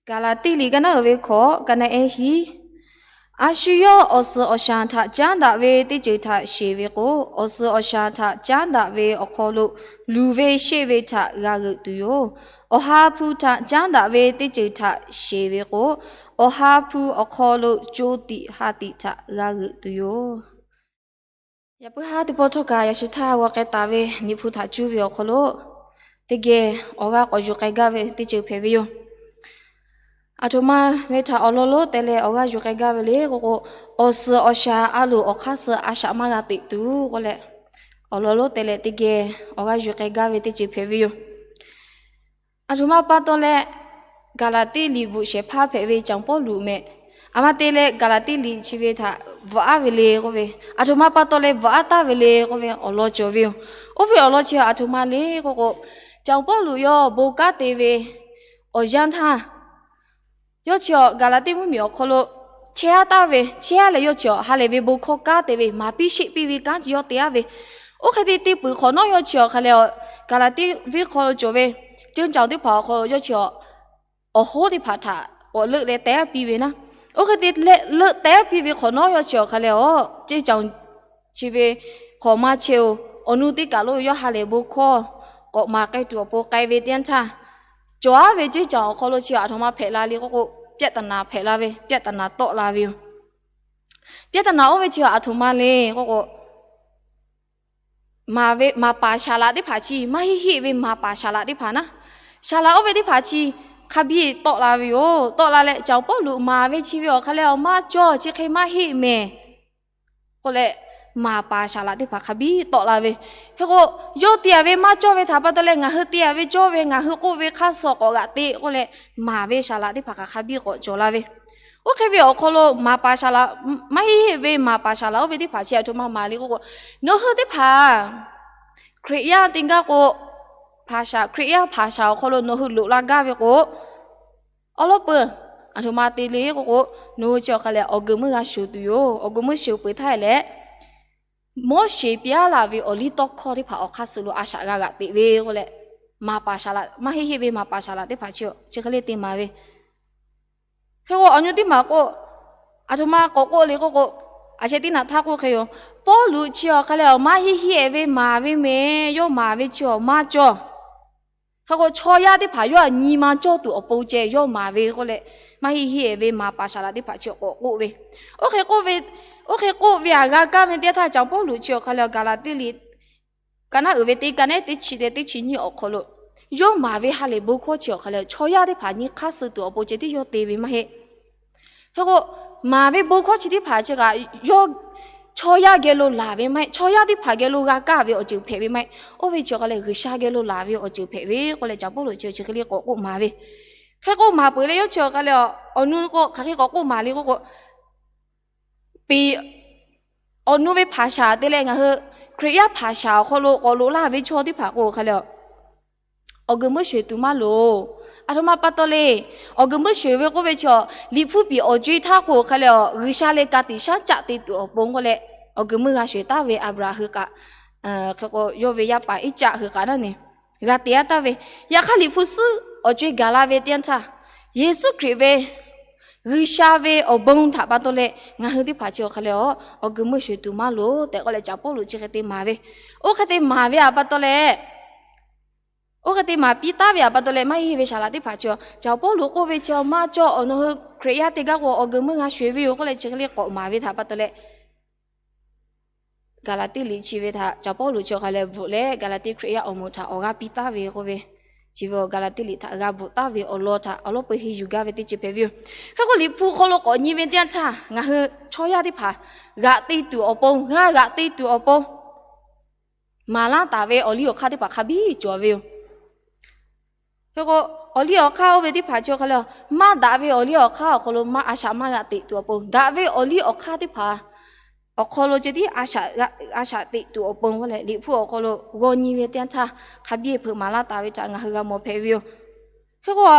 Gaˍlaˍtiˆ liꞈ ka naˉ uiˍ ve hkawꞈ, ka naˉ ehˉ hiˉ. A shu yawˇ awˬ suhˍ awˬ shaˍ htaꞈ caˉ daꞈ ve teˇ ceuˬ htaꞈ sheˍ ve k'o, awˬ suhˍ awˬ shaˍ htaꞈ caˉ daꞈ ve awˬ hk'aw lo luˬ ve sheˆ ve htaꞈ g'a g'euꞈ tuˬ yoˬ. Awˬ ha hpu htaꞈ caˉ daꞈ ve teˇ ceuˬ htaꞈ sheˍ ve k'o, awˬ ha hpu awˬ hk'aw lo co tiꞈ ha tiꞈ htaꞈ g'a g'euꞈ tuˬ yoˬ. Yaꞈ puiˉ haˉ teˇ pawˆ htawˇ kaꞈ yaꞈ shi htaˇ g'aw k'ai taˍ ve Liꞈ hpu htaꞈ cuˇ ve awˬ hk'aw lo, teˇ geh awˬ g'aˇ k'awꞈ yuˬ k'ai gaˇ ve teˇ ceuˬ hpehꞈ ve yoˬ. Aˬ htoꞈ ma ve htaꞈ awˬ lawn lonˉ teh leh awˬ g'aˇ yuˬ k'ai gaˇ ve le k'oˆ k'o, awˬ suhˍ awˬ shaˍ a loˍ awˬ hk'aˇ suh a shaꞈ maˇ g'a teꞈ tuˬ k'oˆ leh, awˬ lawn lonˉ teh leh teˇ geh awˬ g'aˇ yuˬ k'ai gaˇ ve teˇ ceuˬ hpehꞈ ve yoˬ. Aˬ htoꞈ ma pa taw leh, Gaˍlaˍtiˆ liꞈ bvuhꞈ shehˍ hpaˇ hpehꞈ ve Caˍ Pawˇluꞈ mehˍ, aˬ ma te leh Gaˍlaˍtiˆ liꞈ chi ve htaꞈ bvuhꞈ aˉ ve le k'oˆ ve, aˬ htoꞈ ma pa taw leh bvuhꞈ aˉ taˍ ve le k'oˆ ve awˬ lawn cawˬ ve yoˬ. Oˇ ve awˬ lawn chi aˬ htoꞈ ma le k'oˆ k'o, Caˍ Pawˇluꞈ yawˇ bon kanˉ te ve awˬ yanˇ htaˇ, yawˇ chi awˬ Gaˍlaˍtiˆ mvuhˇmiˬ awˬ hk'aw lo chehˇ aˉ taˍ ve, chehˇ aˉ leh yawˇ chi awˬ ha lehˬ ve bon hkawˇ kanˉ te ve, maˍ piˇ sheˆ piˇ ve kanˉ chi yawˇ te aˉ ve. Oˇ hk'e te te peuˬ hk'awꞈ nawˉ yawˇ chi awˬ hk'a leh, Gaˍlaˍtiˆ venˇ hk'aw lo cawˬ ve ceunˇ caoˬ teˇ hpaˍ awˬ hk'aw lo yawˇ chi awˬ, awˬ hoˉ teˇ hpaˍ htaꞈ k'awꞈ leuˆ leh teh aˉ piˇ ve naˉ. Oˇ hk'e te leuˆ teh aˉ piˇ ve hk'awꞈ nawˉ yawˇ chi awˬ hk'a leh, ceunˇ caoˬ chi ve hk'awꞈ maˇ chehˇ-oˬ, awˬ nu teˇ kaˬ lo yawˇ ha lehˬ bon hkawˇ k'awꞈ maˍ k'ai tuˬ awˬ pon k'ai ve teˇ yanˇ htaˇ, cawˬ aˉ ve ceunˇ caoˬ awˬ hk'aw lo chi aˬ htoꞈ ma hpehꞈ la le k'oˆ k'o, ပြဿနာ hpehꞈ la ve, ပြဿနာ tawˆ la ve yoˬ. ပြဿနာ oˇ ve chi aˬ htoꞈ ma le k'oˆ k'o, maˍ ve maˍ paˍ shaˍ laꞈ teˇ hpaˍ chi, maˇ heˆ heˆ ve maˍ paˍ shaˍ laꞈ teˇ hpaˍ naˉ, shaˍ laꞈ oˇ ve teˇ hpaˍ chi hk'a biˇ tawˆ la ve yoˬ. Tawˆ la leh Caˍ Pawˇluꞈ maˍ ve chi ve awˬ hk'a leh awˬ maˇ cawˇ, chi hk'e maˇ heˆ mehˍ k'oˆ leh, maˍ paˍ shaˍ laꞈ teˇ hpaˍ hk'a biˇ tawˆ la ve. Hk'e k'o, yawˇ te-a ve maˇ cawˇ ve htaꞈ pa taw leh ngaˬ hui te-a ve cawˇ ve, ngaˬ hui k'oˆ ve hk'aˇ suh k'awꞈ g'aꞈ te k'oˆ leh, maˍ ve shaˍ laꞈ teˇ hpaˍ hk'aˬ hk'a biˇ k'awꞈ cawˬ la ve. Oˇ hk'e ve awˬ hk'aw lo maˍ paˍ shaˍ laꞈ, maˇ heˆ heˆ ve maˍ paˍ shaˍ laꞈ oˇ ve teˇ hpaˍ chi aˬ htoꞈ ma maˍ le k'oˆ k'o, nawˬ hui teˇ hpaˍ Hkriꞈ yaˇ te gaˇ k'o, hpaˍ shaˍ, Hkriꞈ yaˇ hpaˍ shaˍ awˬ hk'aw lo nawˬ hui loꞈ la gaˇ ve k'o, awˉ lawˉ peuˬ aˬ htoꞈ ma te le k'oˆ k'o, nawˬ hui chi awˬ hk'a lehˬ awˬ guiˬ meuˇ g'a shuˍ tuˬ yoˬ. Awˬ guiˬ meuˇ shuˍ peuˬ htaˇ leh, Moˉseˍ piˇ laˇ ve awˬ liˇ tawˇ hkawˇ teˇ hpaˍ awˬ hk'aˇ suh lo a shaꞈ g'a g'aꞈ teꞈ ve k'oˆ leh, maˍ paˍ shaˍ laꞈ, maˇ heˆ heˆ ve maˍ paˍ shaˍ laꞈ teˇ hpaˍ chi chi hk'e le te maˍ ve. Hk'e k'o, awˬ nyi teˇ maˬ k'o, aˬ htoꞈ ma k'awꞈ k'oˆ le k'oˆ k'o, aˬ sheh teˇ naꞈ htaˇ k'oˆ hk'e yoˬ. Pawˇluꞈ chi awˬ hk'a lehˬ, maˇ heˆ heˆ ve maˍ ve mehˍ. Yawˇ maˍ ve chi awˬ maˇ cawˇ. Hk'e k'o, chaw yaˇ teˇ hpaˍ yawˇ aꞈ nyi ma cawˇ tuˬ awˬ pon ceh yawˇ maˍ ve k'oˆ leh, maˇ heˆ heˆ ve maˍ paˍ shaˍ laꞈ teˇ hpaˍ chi k'awꞈ k'oˆ ve. Oˇ hk'e k'oˆ ve, oˇ hk'e k'oˆ ve aꞈ g'a kaˇ ve teˇ yanˇ htaˇ, Caˍ Pawˇluꞈ chi awˬ hk'a lehˬ, Gaˍlaˍtiˆ liꞈ ka naˉ uiˍ ve teˇ, ka naˉ teˇ chi leh teˇ chi nyiˇ awˬ hk'aw lo, yawˇ maˍ ve ha lehˬ bon hkawˇ chi awˬ hk'a lehˬ, chaw yaˇ teˇ hpaˍ nyi hk'aˇ suh tuˬ awˬ pon ceh tiˉ yawˇ te ve maˇ heˆ. Hk'e k'o, maˍ ve bon hkawˇ chi teˇ hpaˍ chi kaꞈ yawˇ chaw yaˇ geh lo laˬ ve maˇ heˆ. Chaw yaˇ teˇ hpaˍ geh lo g'a kaˇ ve awˬ ceuˬ hpehꞈ ve maˇ heˆ. Oˇ ve chi awˬ hk'a lehˬ, G'uiˬsha geh lo laˬ ve awˬ ceuˬ hpehꞈ ve k'oˆ leh, Caˍ Pawˇluꞈ chi chi hk'e le k'awꞈ k'oˆ maˍ ve. Hk'e k'oˆ maˍ peuˬ leh, yawˇ chi awˬ hk'a lehˬ, awˬ nu k'o hk'aˬ hk'e k'awꞈ k'oˆ maˍ le k'oˆ k'o, Peˍ, awˬ nu ve hpaˍ shaˍ te leh ngaˬ hui Hkriꞈ yaˇ hpaˍ shaˍ awˬ hk'aw lo k'awꞈ loꞈ laˇ ve chaw teˇ hpaˍ k'o hk'a lehˬ, awˬ guiˬ meuˇ shuˍ tuˬ maˇ loˍ. Aˬ htoꞈ ma pa taw le, awˬ guiˬ meuˇ shuˍ ve k'oˆ ve chi, Liꞈ hpu piˍ awˬ co-e htaˇ k'o hk'a lehˬ, G'uiˬsha leh ka tiꞈ shaˉ caˆ te tuˬ awˬ pon k'oˆ leh, awˬ guiˬ meuˇ g'a shuˍ taˍ ve Aˍbraˍhanˍ hui kaꞈ, hk'e k'o yawˇ ve yaˇ paˍ Iˉcaˆ hui kaꞈ naˉ ne, g'a te-a taˍ ve. Yaꞈ hk'aˇ, Liꞈ hpu suhˉ awˬ co-e gaˬ la ve teˇ yanˇ htaˇ, Yeˍsuˆ Hkriꞈ ve G'uiˬsha ve awˬ bon htaꞈ pa taw leh ngaˬ hui teˇ hpaˍ chi awˬ hk'a lehˬ, awˬ guiˬ meuˇ shuˍ tuˬ maˇ loˍ tehꞈ k'oˆ leh, Caˍ Pawˇluꞈ chi hk'e te maˍ ve. Oˇ hk'e te maˍ ve aꞈ pa taw leh, oˇ hk'e te maˍ piˇ taˍ ve aꞈ pa taw leh, maˇ heˆ ve shaˍ laꞈ teˇ hpaˍ chi, Caˍ Pawˇluꞈ k'oˆ ve chi maˇ cawˇ. Awˬ nawˬ hui Hkriꞈ yaˇ te gaˇ k'o, awˬ guiˬ meuˇ g'a shuˍ ve yoˬ k'oˆ leh, chi hk'e le k'awꞈ maˍ ve htaꞈ pa taw leh, Gaˍlaˍtiˆ liꞈ chi ve htaꞈ Caˍ Pawˇluꞈ chi awˬ hk'a lehˬ bvuhꞈ leh, Gaˍlaˍtiˆ Hkriꞈ yaˇ awˬ moˍ htaꞈ awˬ g'aˇ piˇ taˍ ve k'oˆ ve, chi ve Gaˍlaˍtiˆ liꞈ htaꞈ g'a bvuhꞈ taˍ ve awˬ lawn htaꞈ awˬ lawˉ peu henˇ yuˬ gaˇ ve teˇ ceuˬ hpehꞈ ve yoˬ. Hk'e k'o, Liꞈ hpu hk'aw lo k'awꞈ nyi ve teˇ yanˇ htaˇ, ngaˬ hui chaw yaˇ teˇ hpaˍ g'aꞈ te tuˬ awˬ pon, g'a g'aꞈ te tuˬ awˬ pon maˍ laˇ taˍ ve awˬ liˇ awˬ hk'aˇ teˇ hpaˍ hk'a biˇ cawˬ ve yoˬ. Hk'e k'o, awˬ liˇ awˬ hk'aˇ oˇ ve teˇ hpaˍ chi awˬ hk'a lehˬ, maˇ daꞈ ve awˬ liˇ awˬ hk'aˇ awˬ hk'aw lo maˇ a shaꞈ maˇ g'a teꞈ tuˬ awˬ pon, daꞈ ve awˬ liˇ awˬ hk'aˇ teˇ hpaˍ awˬ hk'aw lo ceh tiˉ a shaꞈ teꞈ tuˬ awˬ pon k'oˆ leh, Liꞈ hpu awˬ hk'aw lo g'aw nyi ve teˇ yanˇ htaˇ, hk'a biˇ hpeuꞈ maˍ laˇ taˍ ve htaꞈ ngaˬ hui g'a mawˬ hpehꞈ ve yoˬ. Hk'e k'o,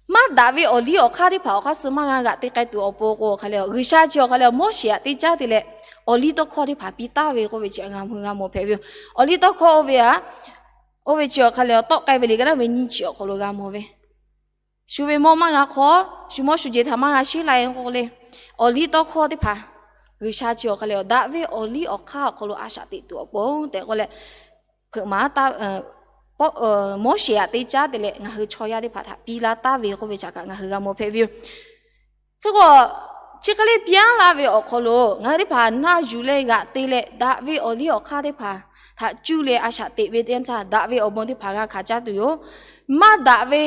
maˇ daꞈ ve awˬ liˇ awˬ hk'aˇ teˇ hpaˍ awˬ hk'aˇ suh maˇ g'a g'aꞈ te k'ai tuˬ awˬ pon k'o hk'a lehˬ, G'uiˬsha chi awˬ hk'a lehˬ Moˉseˍ aꞈ te caˉ te leh, awˬ liˇ tawˇ hkawˇ teˇ hpaˍ piˇ taˍ ve k'oˆ ve chi ngaˬ hui g'a mawˬ hpehꞈ ve yoˬ. Awˬ liˇ tawˇ hkawˇ oˇ ve aꞈ, oˇ ve chi awˬ hk'a lehˬ, tawˆ k'ai ve liꞈ ka naˉ ve nyiˇ chi awˬ hk'aw lo g'a mawˬ ve. shu ve mawˇ maˇ g'a hk'awˇ, shu mawˇ shu jeˬ htaꞈ maˇ g'a sheˉ la e k'oˆ le, awˬ liˇ tawˇ hkawˇ teˇ hpaˍ G'uiˬsha chi awˬ hk'a leh daꞈ ve awˬ liˇ awˬ hk'aˇ awˬ hk'aw lo a shaꞈ teꞈ tuˬ awˬ pon tehꞈ k'oˆ leh, hpeuꞈ maˍ Moˉseˍ htaꞈ te caˉ te leh ngaˬ hui chaw yaˇ teˇ hpaˍ htaꞈ piˇ laˇ taˍ ve k'oˆ ve htaꞈ kaꞈ ngaˬ hui g'a mawˬ hpehꞈ ve yoˬ. Hk'e k'o, chi hk'e le piˇ laˇ ve awˬ hk'aw lo ngaˬ hui teˇ hpaˍ naˆ yuˬ leh g'aꞈ te leh daꞈ ve awˬ liˇ awˬ hk'aˇ teˇ hpaˍ htaꞈ cuˇ leh a shaꞈ teꞈ ve teˇ yanˇ htaˇ daꞈ ve awˬ bon teˇ hpaˍ g'a hkanˍ caˇ tuˬ yoˬ. Maˇ daꞈ ve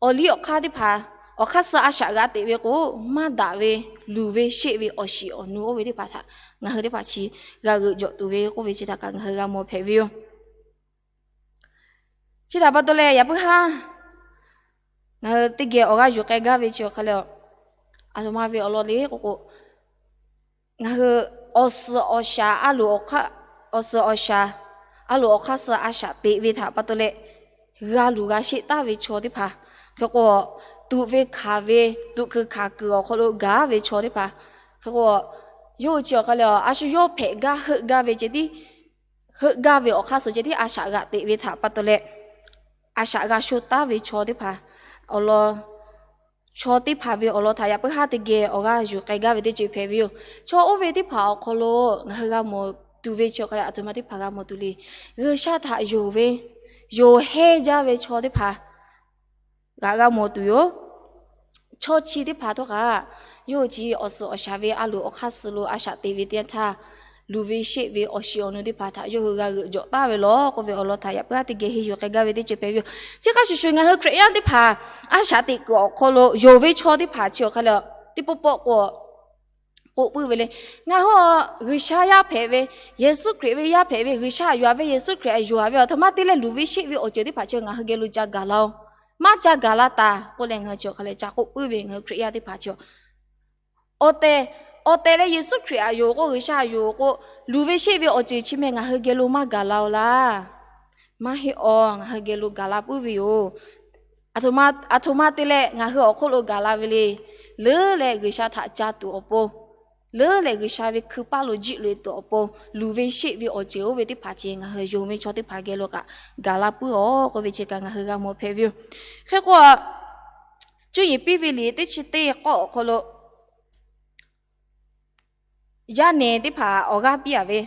awˬ liˇ awˬ hk'aˇ teˇ hpaˍ awˬ hk'aˇ suh a shaꞈ g'a teꞈ ve k'o, maˇ daꞈ ve luˬ ve sheˆ ve awˬ shiˍ awˬ nu oˇ ve teˇ hpaˍ htaꞈ ngaˬ hui teˇ hpaˍ chi g'a g'euꞈ jawꞈ tuˬ ve k'oˆ ve chi htaꞈ kaꞈ ngaˬ hui g'a mawˬ hpehꞈ ve yoˬ. Chi htaꞈ pa taw leh yaꞈ puiˉ haˉ ngaˬ hui teˇ geh awˬ g'aˇ yuˬ k'ai gaˇ ve chi awˬ hk'a le, aˬ htoꞈ ma ve awˬ lawn le k'oˆ k'o, ngaˬ hui awˬ suhˍ awˬ shaˍ a loˍ awˬ hk'aˇ, awˬ suhˍ awˬ shaˍ a loˍ awˬ hk'aˇ suh a shaꞈ teꞈ ve htaꞈ pa taw leh g'a luˬ g'a sheˆ taˍ ve chaw teˇ hpaˍ, hk'e k'o, tuꞈ ve hkanˍ ve, tuꞈ kuiˬ hkanˍ kuiˬ awˬ hk'aw lo gaˬ ve chaw teˇ hpaˍ, hk'e k'o, yawˇ hui chi awˬ hk'a le a shu yawˇ hpehꞈ gaˇ heuˆ gaˇ ve ceh tiˉ heuˆ gaˇ ve awˬ hk'aˇ suh ceh tiˉ a shaꞈ g'a teꞈ ve htaꞈ pa taw leh, a shaꞈ g'a sho taˍ ve chaw teˇ hpaˍ awˬ lawn, chaw teˇ hpaˍ ve awˬ lawn htaꞈ yaꞈ puiˉ haˉ teˇ geh awˬ g'aˇ yuˬ k'ai gaˇ ve teˇ ceuˬ hpehꞈ ve yoˬ. Chaw oˇ ve teˇ hpaˍ awˬ hk'aw lo ngaˬ hui g'a mawˬ tuˬ ve chi awˬ hk'a le aˬ htoꞈ ma teˇ hpaˍ g'a mawˬ tuˬ le. G'uiˬsha htaꞈ yonˍ ve, yonˍ hehnˇ jaˇ ve chaw teˇ hpaˍ g'aꞈ g'a mawˬ tuˬ yoˬ. Chaw chi teˇ hpaˍ htawˇ kaꞈ, yawˇ hui chi awˬ suhˍ awˬ shaˍ ve a loˍ awˬ hk'aˇ suh lo a shaꞈ teꞈ ve teˇ yanˇ htaˇ, luˬ ve sheˆ ve awˬ shiˍ awˬ nu teˇ hpaˍ htaꞈ yawˇ hui g'a g'euꞈ jawꞈ taˍ ve lawˬ k'oˆ ve awˬ lawn htaꞈ yaꞈ puiˉ haˉ teˇ geh henˇ yuˬ k'ai gaˇ ve teˇ ceuˬ hpehꞈ ve yoˬ. Chi hk'a shuˍ shuˍ ngaˬ hui Hkriꞈ yaˇ teˇ hpaˍ a shaꞈ teꞈ kuiˬ awˬ hk'aw lo yonˍ ve chaw teˇ hpaˍ chi awˬ hk'a le, teˇ pawˆ pawˆ k'o k'oˆ puiˉ ve le. Ngaˬ hui G'uiˬsha yaˇ hpehꞈ ve, Yeˍsuˆ Hkriꞈ ve yaˇ hpehꞈ ve, G'uiˬsha yonˍ ve, Yeˍsuˆ Hkriꞈ yonˍ ve aˬ htoꞈ ma te leh luˬ ve sheˆ ve awˬ ceuˬ teˇ hpaˍ chi ngaˬ hui geh lo ca gaˬ la-oˬ. Maˇ ca gaˬ la taˍ k'oˆ leh ngaˬ hui chi awˬ hk'a le ca k'oˆ puiˉ ve ngaˬ hui Hkriꞈ yaˇ teˇ hpaˍ chi awˬ tehˬ, awˬ tehˬ leh Yeˍsuˆ Hkriꞈ htaꞈ yonˍ k'o, G'uiˬsha htaꞈ yonˍ k'o, luˬ ve sheˆ ve awˬ ceuˬ chi meh ngaˬ hui geh lo maˇ gaˬ la-oˬ laˇ. Maˇ heˆ awˬ, ngaˬ hui geh lo gaˬ la puiˉ ve yoˬ. Aˬ htoꞈ ma te leh ngaˬ hui awˬ hk'oˆ lo gaˬ la ve le. Leuˉ leh G'uiˬsha htaꞈ ca tuˬ awˬ pon, leuˉ leh G'uiˬsha ve hkui paˇ lo jiˆ loꞈ e tuˬ awˬ pon, luˬ ve sheˆ ve awˬ ceuˬ oˇ ve teˇ hpaˍ chi ngaˬ hui yonˍ ve chaw teˇ hpaˍ geh lo kaꞈ gaˬ la puiˉ-oˬ k'oˆ ve chi kaꞈ ngaˬ hui g'a mawˬ hpehꞈ ve yoˬ. Hk'e k'o, cuˇ yiˍ piˇ ve liꞈ teˇ chi teˇ k'awˆ awˬ hk'aw lo yaˇ nehˬ teˇ hpaˍ awˬ g'aˇ piˇ-a ve,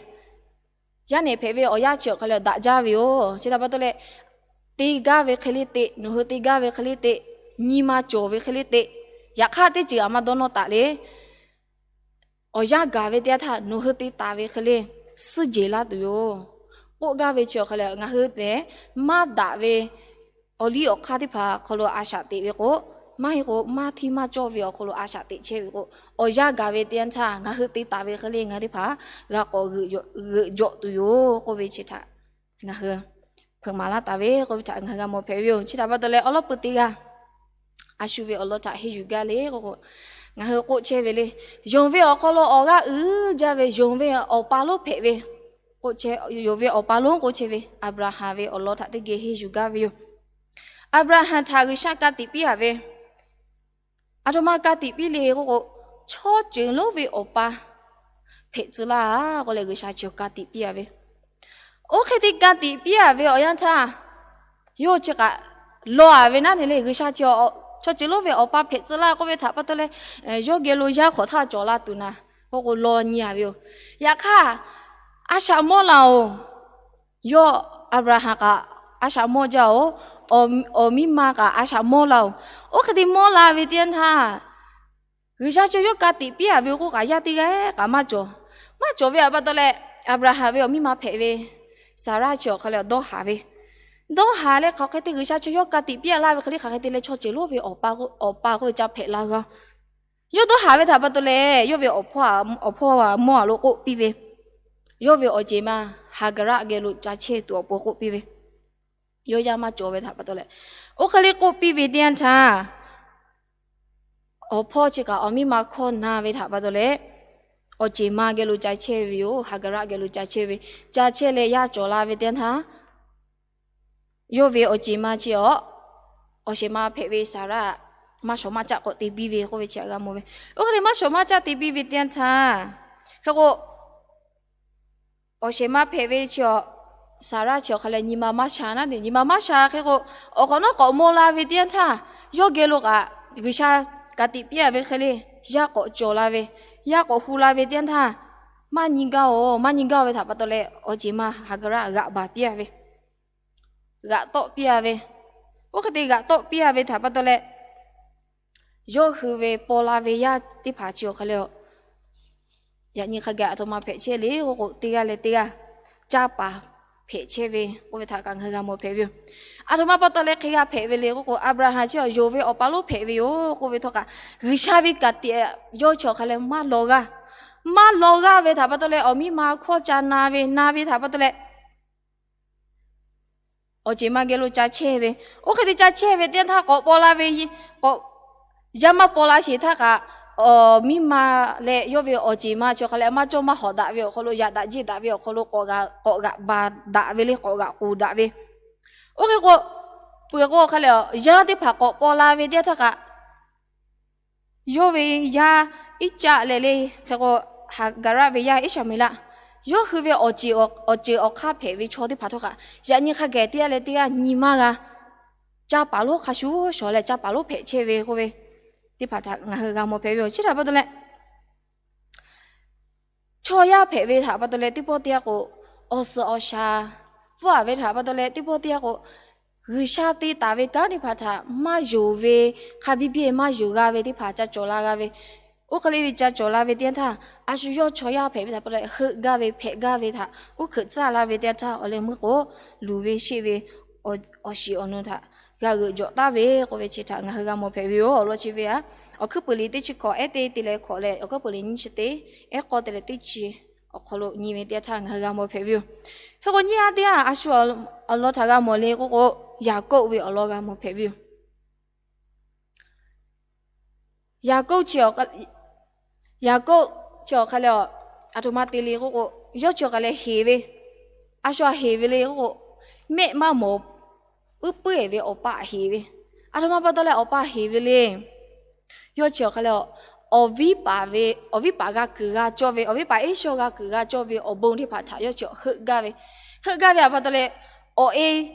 yaˇ nehˬ hpehꞈ ve awˬ yanˇ chi awˬ hk'a le daꞈ jaˇ ve yoˬ. Chi htaꞈ pa taw leh, te gaˇ ve hk'e le te, nawˬ hui te gaˇ ve hk'e le te, nyi ma cawˬ ve hk'e le te, yaꞈ hk'aˇ teˇ ceuˬ aˬ ma dawˇ nawˇ taˍ le. Awˬ yanˇ gaˬ ve teˇ yanˇ htaˇ nawˬ hui te taˍ ve hk'e le suhˉ jeˬ laˇ tuˬ yoˬ. K'oˆ gaˇ ve chi awˬ hk'a le ngaˬ hui tehꞈ maˇ daꞈ ve awˬ liˇ awˬ hk'aˇ teˇ hpaˍ hk'aw lo a shaꞈ teꞈ ve k'o, maˇ heˆ k'o maˇ htiˇ maˇ cawˇ ve awˬ hk'aw lo a shaꞈ teꞈ chehˇ ve k'o, awˬ yanˇ gaˬ ve teˇ yanˇ htaˇ ngaˬ hui te taˍ ve hk'e le ngaˬ hui teˇ hpaˍ g'a k'awꞈ g'euꞈ jawꞈ tuˬ yoˬ k'oˆ ve chi htaꞈ ngaˬ hui hpeuꞈ maˍ laˇ taˍ ve k'oˆ ve htaꞈ ngaˬ hui g'a mawˬ hpehꞈ ve yoˬ. Chi htaꞈ pa taw leh awˬ lawˉ pui teˇ g'aˇ a shu ve awˬ lawn htaꞈ henˇ yuˬ gaˇ le k'o, ngaˬ hui k'oˆ chehˇ ve le. Yonˍ ve awˬ hk'aw lo awˬ g'aˇ uiˍ jaˇ ve, yonˍ ve awˬ pa lonˉ hpehꞈ ve, yonˍ ve awˬ pa lonˉ k'oˆ chehˇ ve Aˍbraˍhanˍ ve awˬ lawn htaꞈ teˇ geh henˇ yuˬ gaˇ ve yoˬ. Aˍbraˍhanˍ htaꞈ G'uiˬsha ka tiꞈ piˇ-a ve, aˬ htoꞈ ma ka tiꞈ piˇ le k'o, chaw ceuˬ lonˉ ve awˬ pa hpehꞈ tcuh laˇ k'oˆ leh G'uiˬsha chi awˬ ka tiꞈ piˇ-a ve. Oˇ hk'e te ka tiꞈ piˇ-a ve awˬ yanˇ htaˇ, yawˇ chi kaꞈ law-a ve naˉ ne le, G'uiˬsha chi chaw ceuˬ lonˉ ve awˬ pa hpehꞈ tcuh laˇ k'oˆ ve htaꞈ pa taw leh, yawˇ geh lo yaˇ hk'awꞈ htaˇ cawˬ la tuˬ naˍ k'oˆ k'o law nyi-a ve yoˬ. Yaꞈ hk'aˇ, a shaꞈ mawˇ laˇ-oˬ. Yawˇ Aˍbraˍhanˍ kaꞈ a shaꞈ mawˇ jaˇ-oˬ. Awˬ miˇ ma kaꞈ a shaꞈ mawˇ laˇ-oˬ. Oˇ hk'e te mawˇ la ve teˇ yanˇ htaˇ, G'uiˬsha chi yawˇ ka tiꞈ piˇ-a ve k'oˆ kaꞈ yaˇ teˇ g'aˇ kaꞈ maˇ cawˬ. Maˇ cawˬ ve htaꞈ pa taw leh, Aˍbraˍhanˍ ve awˬ miˇ ma hpehꞈ ve Saˍraˆ chi awˬ hk'a le dawˇ haˍ ve, dawˇ haˍ leh hk'aˬ hk'e te G'uiˬsha chi yawˇ ka tiꞈ piˇ-a laˇ ve hk'e le hk'aˬ hk'e te leh chaw ceuˬ lonˉ ve awˬ pa k'oˆ ve ca hpehꞈ la g'a. Yawˇ dawˇ haˍ ve htaꞈ pa taw leh, yawˇ ve awˬ hpawˇ-a mawˇ-a lo k'oˆ piˇ ve, yawˇ ve awˬ ceˬ ma Haˍgaˍraˆ geh lo ca chehˇ tuˬ awˬ pon k'oˆ piˇ ve, yawˇ yaˇ maˇ cawˬ ve htaꞈ pa taw leh, oˇ hk'e le k'oˆ piˇ ve teˇ yanˇ htaˇ, awˬ hpawˇ chi kaꞈ awˬ miˇ ma hkawˇ na ve htaꞈ pa taw leh, awˬ ceˬ ma geh lo ca chehˇ ve yoˬ. Haˍgaˍraˆ geh lo ca chehˇ ve, ca chehˇ leh yaˇ cawˬ la ve teˇ yanˇ htaˇ, yawˇ ve awˬ ceˬ ma chi awˬ, awˬ shehˍ ma hpehꞈ ve Saˍraˆ maˇ shawˍ maˇ caˆ k'awꞈ te biˇ ve k'oˆ ve chi htaꞈ g'a mawˬ ve. Oˇ hk'e le maˇ shawˍ maˇ caˆ te biˇ ve teˇ yanˇ htaˇ, hk'e k'o, awˬ shehˍ ma hpehꞈ ve chi awˬ, Saˍraˆ chi awˬ hk'a leh nyi ma maˇ sha naˉ ne, nyi ma maˇ sha hk'e k'o, awˬ hk'awꞈ nawˉ k'awꞈ maw la ve teˇ yanˇ htaˇ, yawˇ geh lo kaꞈ G'uiˬsha ka tiꞈ piˇ a ve hk'e le, yaˇ k'awꞈ cawˬ la ve, yaˇ k'awꞈ hu la ve teˇ yanˇ htaˇ, maˇ nyi gaˇ-oˬ, maˇ nyi gaˇ-oˬ ve htaꞈ pa taw leh awˬ ceˬ ma Haˍgaˍraˆ g'aꞈ baˬ piˇ a ve, g'aꞈ tawˆ piˇ a ve, oˇ hk'e te g'aꞈ tawˆ piˇ a ve htaꞈ pa taw leh, yawˇ hui ve paw la ve yaˇ teˇ hpaˍ chi awˬ hk'a leh, yaꞈ nyi hk'a gaˬ aˬ htoꞈ ma hpehꞈ chehˇ le k'oˆ k'o, teˇ g'aˇ leh teˇ g'aˇ caˇ paˍ hpehꞈ chehˇ ve k'oˆ ve htaꞈ kaꞈ ngaˬ hui g'a mawˬ hpehꞈ ve yoˬ. Aˬ htoꞈ ma pa taw leh hk'e g'a hpehꞈ ve le k'oˆ k'o, Aˍbraˍhanˍ chi awˬ yonˍ ve awˬ pa lonˉ hpehꞈ ve yoˬ k'oˆ ve htawˇ kaꞈ, G'uiˬsha ve ka tiꞈ yawˇ chi awˬ hk'a leh maˇ law g'aˇ, maˇ law g'aˇ ve htaꞈ pa taw leh awˬ miˇ ma hkawˇ ca na ve, na ve htaꞈ pa taw leh awˬ ceˬ ma geh lo ca chehˇ ve, oˇ hk'e te ca chehˇ ve teˇ yanˇ htaˇ k'awꞈ paw la ve, k'awꞈ, yaˇ maˇ paw la sheˍ htaˇ kaꞈ, awˬ miˇ ma leh yawˇ ve awˬ ceˬ ma chi awˬ hk'a leh maˇ cawˇ maˇ hawˍ daꞈ ve awˬ hk'aw lo, yaꞈ daꞈ jeˇ daꞈ ve awˬ hk'aw lo k'awꞈ g'aꞈ, k'awꞈ g'aꞈ baˬ daꞈ ve le, k'awꞈ g'aꞈ k'oˍ daꞈ ve. Oˇ hk'e k'o, peuˬ k'o awˬ hk'a leh yaˇ teˇ hpaˍ k'awꞈ paw la ve teˇ yanˇ htaˇ kaꞈ, yawˇ ve yaˇ Iˉcaˆ leh le, hk'e k'o Haˍgaˍraˆ ve yaˇ Iˉshaˍmeˍlaˆ, yawˇ hui ve awˬ ceˬ awˬ hk'aˇ hpehꞈ ve chaw teˇ hpaˍ htawˇ kaꞈ, yaꞈ nyi hk'a gaˬ teˇ g'aˇ leh teˇ g'aˇ nyi maˇ g'a. Caˇ paˍ lonˉ hk'a shuˍ shuˍ leh caˇ paˍ lonˉ hpehꞈ chehˇ ve k'oˆ ve teˇ hpaˍ htaꞈ ngaˬ hui g'a mawˬ hpehꞈ ve yoˬ. Chi htaꞈ pa taw leh, chaw yaˇ hpehꞈ ve htaꞈ pa taw leh teˇ pawˆ teˇ yanˇ k'o, awˬ suhˍ awˬ shaˍ pfuhˇ a ve htaꞈ pa taw leh teˇ pawˆ teˇ yanˇ k'o, G'uiˬsha te taˍ ve kanˉ teˇ hpaˍ htaꞈ maˇ yonˍ ve, hk'a biˇ biˇ maˇ yonˍ g'a ve teˇ hpaˍ ca cawˬ la g'a ve. Oˇ hk'e le ve ca cawˬ la ve teˇ yanˇ htaˇ, a shu yawˇ chaw yaˇ hpehꞈ ve htaꞈ pa taw leh heuˆ gaˇ ve hpehꞈ gaˇ ve htaꞈ uˉ hkeuꞈ tcuhˉ la ve teˇ yanˇ htaˇ, awˬ leh meuˇ k'o, luˬ ve sheˆ ve awˬ shiˍ awˬ nu htaꞈ g'a g'euꞈ jawꞈ taˍ ve k'oˆ ve chi htaꞈ ngaˬ hui g'a mawˬ hpehꞈ ve yoˬ. Awˬ lawn chi ve a, Awˬ hkuiˉ puiˍ liꞈ teˇ chi hkawꞈ ehˉ teˇ te leh hkawꞈ leh, Awˬ hkuiˉ puiˍ liꞈ nyiˇ chi teˇ ehˉ k'awˇ te leh teˇ chi awˬ hk'aw lo nyi ve teˇ yanˇ htaˇ ngaˬ hui g'a mawˬ hpehꞈ ve yoˬ. Hk'e k'o nyiˇ g'aˇ teˇ g'aˇ a shu awˬ lawn htaꞈ g'a mawˬ le k'oˆ k'o, Yaˍkoˆ ve awˬ lawn g'a mawˬ hpehꞈ ve yoˬ. Yaˍkoˆ chi, Yaˍkoˆ chi awˬ hk'a leh aˬ htoꞈ ma te le k'oˆ k'o, yawˇ chi awˬ hk'a leh heˍ ve, a shu a heˍ ve le k'oˆ k'o, mehˆ maˇ mawˬ puiˉ puiˉ eˬ ve awˬ pa heˍ ve. Aˬ htoꞈ ma pa taw leh awˬ pa heˍ ve le. Yawˇ chi awˬ hk'a leh, awˬ viˉ paˍ ve, awˬ viˉ paˍ g'a kuiˬ g'a cawˇ ve, awˬ viˉ paˍ Eˇsawˇ g'a kuiˬ g'a cawˇ ve awˬ bon teˇ hpaˍ htaꞈ yawˇ chi heuˆ gaˇ ve. Heuˆ gaˇ ve htaꞈ pa taw leh, awˬ e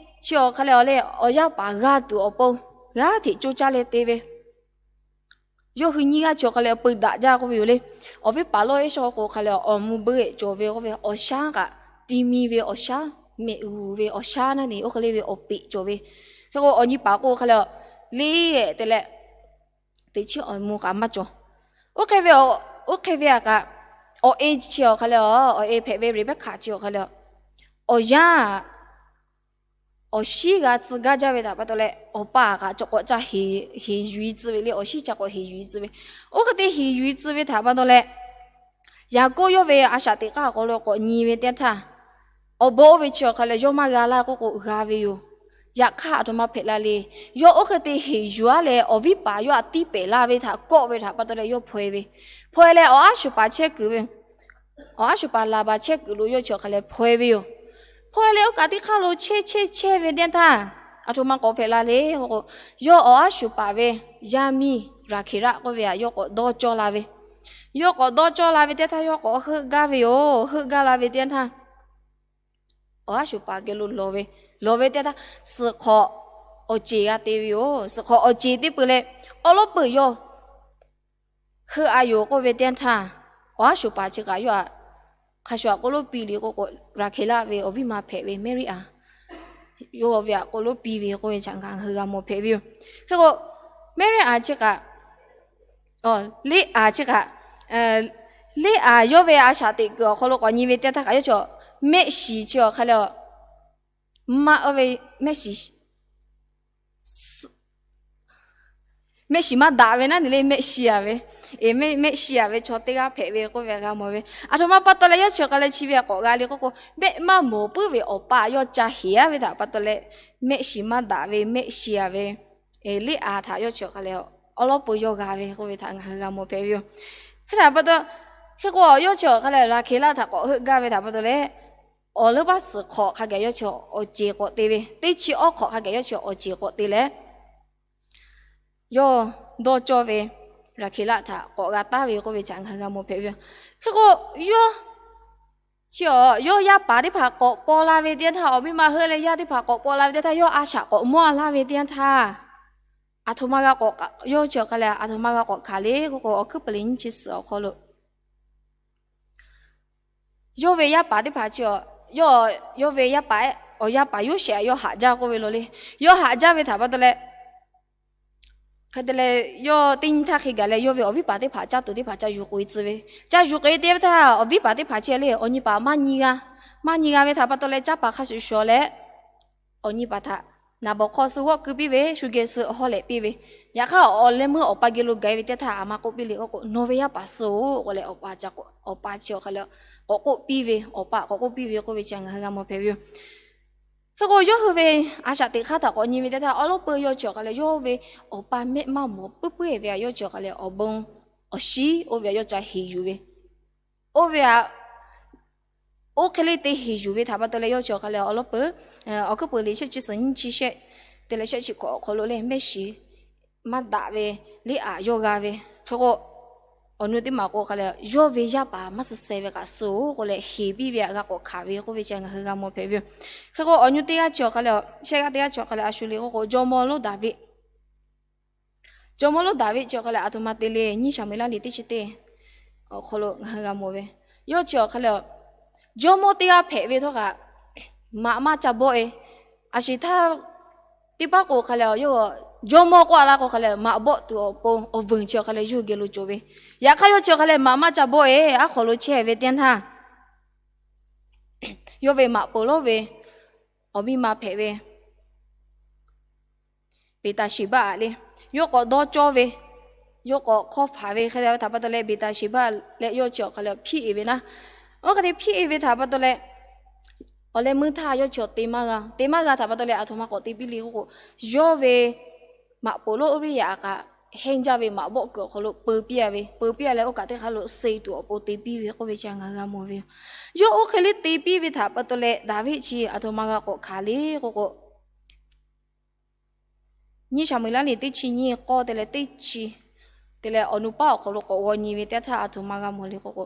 chi awˬ hk'a leh awˬ leh awˬ yaˇ paˍ g'a tuˬ awˬ pon g'aˇ hteꞈ coˇ caˇ leh te ve. Yawˇ hui nyiˇ g'aˇ chi awˬ hk'a leh peu daꞈ jaˇ k'oˆ ve yoˬ le. Awˬ viˉ paˍ lawˇ Eˇsawˇ k'o hk'a leh awˬ mvuh beuˆ eˬ cawˬ ve k'oˆ ve, awˬ shaˉ kaꞈ ti mi ve awˬ shaˉ, mehꞈ g'uˬ ve awˬ shaˉ naˉ ne, oˇ hk'e le ve awˬ peꞈ cawˬ ve. Hk'e k'o awˬ nyi paˍ k'o hk'a leh le eˬ te leh, teꞈ chiˉ awˬ mvuh kaꞈ maˇ cawˬ. Oˇ hk'e ve, oˇ hk'e ve a kaꞈ, awˬ e chi awˬ hk'a leh, awˬ e hpehꞈ ve Reˍbehˇhkaˍ chi awˬ hk'a leh, awˬ yanˇ awˬ shinˉ g'a tcuh gaˇ jaˇ ve htaꞈ pa taw leh, awˬ pa kaꞈ cawˬ k'awꞈ ca heˍ yuˬ e tcuh ve le, awˬ shinˉ ca k'awꞈ heˍ yuˬ e tcuh ve. Oˇ hk'e te heˍ yuˬ e tcuh ve htaꞈ pa taw leh, Yaˍkoˆ yawˇ ve a shaꞈ teꞈ k'aˇ awˬ hk'aw lo k'awꞈ nyi ve teˇ yanˇ htaˇ, awˬ bon oˇ ve chi awˬ hk'a leh yawˇ maˇ g'a laˇ k'oˆ k'o g'a ve yoˬ. Yaꞈ hk'aˇ aˬ htoꞈ ma hpehꞈ la le. Yawˇ oˇ hk'e te heˍ yuˬ a leh awˬ viˉ paˍ yawˇ htaꞈ tiˇ pehˍ la ve htaꞈ kawˆ ve htaꞈ pa taw leh yawˇ hpaw e ve. Hpaw e leh awˬ aˉ shuˍ paˍ chehˇ kuiˬ ve, awˬ aˉ shuˍ paˍ Laˍbaˍ chehˇ kuiˬ lo yawˇ chi awˬ hk'a leh hpaw e ve yoˬ. Hpaw e leh oˇ kaˬ teˇ hk'aˇ lo chehˇ chehˇ chehˇ ve teˇ yanˇ htaˇ, aˬ htoꞈ ma k'awꞈ hpehꞈ la le k'o, yawˇ awˬ aˉ shuˍ paˍ ve yaˇ miˇ Raˍhkeˍlaˆ k'oˆ ve htaꞈ yawˇ k'awꞈ dawˇ cawˇ la ve. Yawˇ k'awꞈ dawˇ cawˇ la ve teˇ yanˇ htaˇ yawˇ k'awꞈ heuˆ gaˇ ve yoˬ. Heuˆ gaˇ la ve teˇ yanˇ htaˇ, awˬ aˉ shuˍ paˍ geh lo lawˬ ve, lawˬ ve teˇ yanˇ htaˇ, suhˍ hk'awꞈ awˬ ceˬ g'a te ve yoˬ. Suhˍ hk'awꞈ awˬ ceˬ teˇ peuˬ leh, awˉ lawˉ peuˬ yawˇ heuˆ a yoˬ k'oˆ ve teˇ yanˇ htaˇ, awˬ aˉ shuˍ paˍ chi kaꞈ yawˇ htaꞈ hk'a shuˍ aꞈ k'oˆ lonˉ piˇ le k'oˆ k'o, Raˍhkeˍlaˆ ve awˬ viˉ ma hpehꞈ ve Meˇriˆaˍ, yawˇ ve aꞈ k'oˆ lonˉ piˇ ve k'oˆ ve htaꞈ ngaˬ hui g'a mawˬ hpehꞈ ve yoˬ. Hk'e k'o, Meˇriˆaˍ chi kaꞈ, Leˇaˍ chi kaꞈ, Leˇaˍ yawˇ ve a shaꞈ teꞈ kuiˬ awˬ hk'aw lo k'awꞈ nyi ve teˇ yanˇ htaˇ kaꞈ yawˇ chi mehˆ shiˍ chi awˬ hk'a leh, maˇ oˇ ve mehˆ shiˍ mehˆ shiˍ maˇ daꞈ ve naˉ ne le, mehˆ shiˍ a ve, mehˆ shiˍ a ve chaw teˇ g'aˇ hpehꞈ ve k'oˆ ve g'a mawˬ ve. Aˬ htoꞈ ma pa taw leh yawˇ chi awˬ hk'a leh chi ve k'awꞈ g'a le k'oˆ k'o, mehˆ maˇ mawˬ puiˉ ve awˬ pa yawˇ ca heˍ a ve htaꞈ pa taw leh, mehˆ shiˍ maˇ daꞈ ve mehˆ shiˍ a ve Leˇaˍ htaꞈ yawˇ chi awˬ hk'a leh awˉ lawˉ peuˬ yawˇ g'a ve k'oˆ ve htaꞈ ngaˬ hui g'a mawˬ hpehꞈ ve yoˬ. Hk'e htaꞈ pa taw, hk'e k'o yawˇ chi awˬ hk'a leh Raˍhkeˍlaˆ htaꞈ k'awꞈ heuˆ gaˇ ve htaꞈ pa taw leh, awˬ leuˉ baˆ suhˍ hk'awꞈ hk'a gaˬ yawˇ chi awˬ ceˬ k'awꞈ te ve, teˇ chi awˉ hk'awꞈ hk'a gaˬ yawˇ chi awˬ ceˬ k'awꞈ te leh, yawˇ dawˇ cawˇ ve Raˍhkeˍlaˆ htaꞈ k'awꞈ g'a taˍ ve k'oˆ ve htaꞈ ngaˬ hui g'a mawˬ hpehꞈ ve yoˬ. Hk'e k'o, yawˇ chi awˬ yawˇ yaˇ paˍ teˇ hpaˍ k'awꞈ paw la ve teˇ yanˇ htaˇ, awˬ miˇ ma heuˆ leh yaˇ teˇ hpaˍ k'awꞈ paw la ve teˇ htaˇ, yawˇ a shaꞈ k'awꞈ mawˇ laˇ ve teˇ yanˇ htaˇ, aˬ htoꞈ ma g'a k'awꞈ, yawˇ chi awˬ hk'a leh aˬ htoꞈ ma g'a k'awꞈ hkanˍ le k'oˆ k'o, Awˬ hkuiˉ puiˍ liꞈ nyiˇ chi suhˍ awˬ hk'aw lo yawˇ ve yaˇ paˍ teˇ hpaˍ chi, yawˇ ve yaˇ paˍ, awˬ yaˇ paˍ Yoˇsehꞈ yawˇ haꞈ jaˇ k'oˆ ve lo le. Yawˇ haꞈ jaˇ ve htaꞈ pa taw leh, hk'e te leh yawˇ teˇ nyi htaˇ hk'e gaˬ leh yawˇ ve awˬ viˉ paˍ teˇ hpaˍ caˇ tuˬ teˇ hpaˍ ca yuˬ k'oꞈ-e tcuh ve. Ca yuˬ k'oꞈ-e te ve htaˇ, awˬ viˉ paˍ teˇ hpaˍ chi le awˬ nyi paˍ maˇ nyi g'a. Maˇ nyi g'a ve htaꞈ pa taw leh, caˇ paˍ hk'a shuˍ shuˍ leh awˬ nyi paˍ htaꞈ naˍ bawˍ hk'aw suh g'awˆ keu piˇ ve, shu geh suh haw lehꞈ piˇ ve. Yaꞈ hk'aˇ, awˬ leh meuˇ awˬ pa geh lo gaˬ-e ve teˇ htaˇ, aˬ ma k'oˆ piˇ le k'oˆ k'o, Nawˬ ve yaˇ paˍ suh-oˬ k'oˆ leh, awˬ pa k'awꞈ k'oˆ piˇ ve, awˬ pa k'awꞈ k'oˆ piˇ ve k'oˆ ve chi ngaˬ hui g'a mawˬ hpehꞈ ve yoˬ. Hk'e k'o, yawˇ hui ve a shaꞈ teꞈ hk'aˇ htaꞈ k'awꞈ nyi ve teˇ htaˇ, awˬ lawˉ peuˬ yawˇ chi awˬ hk'a leh yawˇ ve awˬ pa mehˆ maˇ mawˬ puiˉ puiˉ ve htaꞈ yawˇ chi awˬ hk'a leh awˬ bon awˬ shiˉ oˇ ve htaꞈ yawˇ ca heˍ yuˬ ve. Oˇ ve htaꞈ, oˇ hk'e le te heˍ yuˬ ve htaꞈ pa taw leh yawˇ chi awˬ hk'a leh awˬ lawˉ peuˬ, Awˬ hkuiˉ puiˍ liꞈ shehˆ chi suhˍ nyiˇ chi shehˆ te leh shehˆ chi hkawꞈ awˬ hk'aw lo le mehˆ shiˍ maˇ daꞈ ve liˇ aꞈ yawˇ g'a ve. Hk'e k'o, awˬ nu teˇ maˬ k'o hk'a leh, yawˇ ve yaˇ paˍ maˇ suh seh ve kaꞈ suh-oˬ k'oˆ leh heˍ piˇ ve htaꞈ g'a k'awꞈ hkanˍ ve k'oˆ ve chi ngaˬ hui g'a mawˬ hpehꞈ ve yoˬ. Hk'e k'o, awˬ nu teˇ g'aˇ chi awˬ hk'a leh, shehˆ g'aˇ teˇ g'aˇ chi awˬ hk'a leh a shu le k'oˆ k'o, jawˇmawˇ lonˉ Daˍviˆ. Jawˇmawˇ lonˉ Daˍviˆ chi awˬ hk'a leh aˬ htoꞈ ma te le, Nyiˇ Saˍmo-eˍlaˆ liꞈ teˇ chi teˇ awˬ hk'aw lo ngaˬ hui g'a mawˬ ve, yawˇ chi awˬ hk'a leh, jawˇmawˇ teˇ g'aˇ hpehꞈ ve htawˇ kaꞈ, maꞈ maˇ ca bawˆ-e. A shu htaˇ, teˇ paˉ k'o hk'a leh, yawˇ jawˇmawˇ k'oˆ a laˇ k'o hk'a leh, maꞈ bawˆ tuˬ awˬ pon awˬ vuiˬ chi awˬ hk'a leh yawˇ hui geh lo cawˬ ve. Yaꞈ hk'aˇ, yawˇ chi awˬ hk'a leh maꞈ maˇ ca bawˆ-e. Aˉ hk'aw lo chehˇ ve teˇ yanˇ htaˇ, yawˇ ve maꞈ poˍ lonˉ ve awˬ miˇ ma hpehꞈ ve Beˍtaˍsheˍbaˆ aꞈ le, yawˇ k'awꞈ dawˇ cawˇ ve, yawˇ k'awꞈ hk'awˇ hpaˍ ve hk'e te ve htaꞈ pa taw leh, Beˍtaˍsheˍbaˆ leh yawˇ chi awˬ hk'a leh hpiˇ-e ve naˉ. Oˇ hk'e te hpiˇ-e ve htaꞈ pa taw leh, awˬ leh meuˇ htaˇ yawˇ chi awˬ te maˇ g'a. Te maˇ g'a htaꞈ pa taw leh, aˬ htoꞈ ma k'awꞈ te piˇ le k'oˆ k'o, yawˇ ve maꞈ poˍ lonˉ Uˇriˇyaꞈ kaꞈ hehnˇ jaˇ ve maꞈ bawˆ kuiˬ awˬ hk'aw lo peu piˇ-a ve, peu piˇ-a leh oˇ kaꞈ teˇ hk'aˇ lo suh tuˬ awˬ pon te piˇ ve k'oˆ ve chi ngaˬ hui g'a mawˬ ve yoˬ. Yawˇ oˇ hk'e le te piˇ ve htaꞈ pa taw leh, Daˍviˆ chi aˬ htoꞈ ma g'a k'awꞈ hkanˍ le k'oˆ k'o, Nyiˇ Saˍmo-eˍlaˆ liꞈ teˇ chi nyiˇ k'awˇ te leh teˇ chi te leh awˬ nu paˉ awˬ hk'aw lo k'awꞈ g'aw nyi ve teˇ htaˇ, aˬ htoꞈ ma g'a mawˬ le k'oˆ k'o,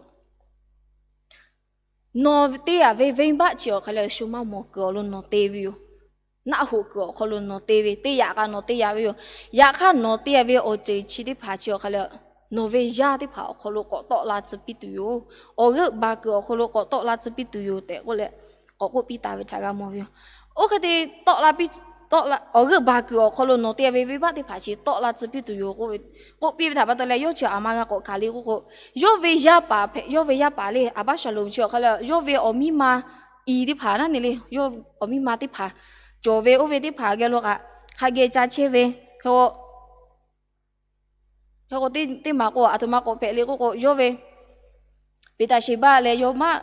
nawˬ te yaꞈ ve venˇbaˆ chi awˬ hk'a leh shu maˇ mawˬ kuiˬ awˬ lo nawˬ te ve yoˬ. Naˆ hoꞈ kuiˬ awˬ hk'aw lo nawˬ te ve, te yaꞈ kaꞈ nawˬ te yaꞈ ve yoˬ. Yaꞈ hk'aˇ, nawˬ te yaꞈ ve awˬ ceuˬ chi teˇ hpaˍ chi awˬ hk'a leh, nawˬ ve yaˇ teˇ hpaˍ awˬ hk'aw lo k'awꞈ tawˆ la tcuh piˇ tuˬ yoˬ. Awˬ g'euˆ baˬ kuiˬ awˬ hk'aw lo k'awꞈ tawˆ la tcuh piˇ tuˬ yoˬ tehꞈ k'oˆ leh, k'awꞈ k'oˆ piˇ taˍ ve htaꞈ g'a mawˬ ve yoˬ. Oˇ hk'e te tawˆ la piˇ, awˬ g'euˆ baˬ kuiˬ awˬ hk'aw lo nawˬ te ve venˇbaˆ teˇ hpaˍ chi tawˆ la tcuh piˇ tuˬ yoˬ k'oˆ piˇ ve htaꞈ pa taw leh, yawˇ chi aˬ ma g'a k'awꞈ hkanˍ le k'oˆ k'o, yawˇ ve yaˇ paˍ hpehꞈ, yawˇ ve yaˇ paˍ le Aˍbaˆsaˍlonˍ chi awˬ hk'a leh, yawˇ ve awˬ miˇ ma i teˇ hpaˍ naˉ ne le, yawˇ awˬ miˇ ma teˇ hpaˍ cawˬ ve oˇ ve teˇ hpaˍ geh lo kaꞈ hk'a geh ca chehˇ ve. Hk'e k'o, hk'e k'o teˇ maˬ k'o aˬ htoꞈ ma k'awꞈ hpehꞈ le k'oˆ k'o, yawˇ ve Beˍtaˍsheˍbaˆ leh yawˇ maˇ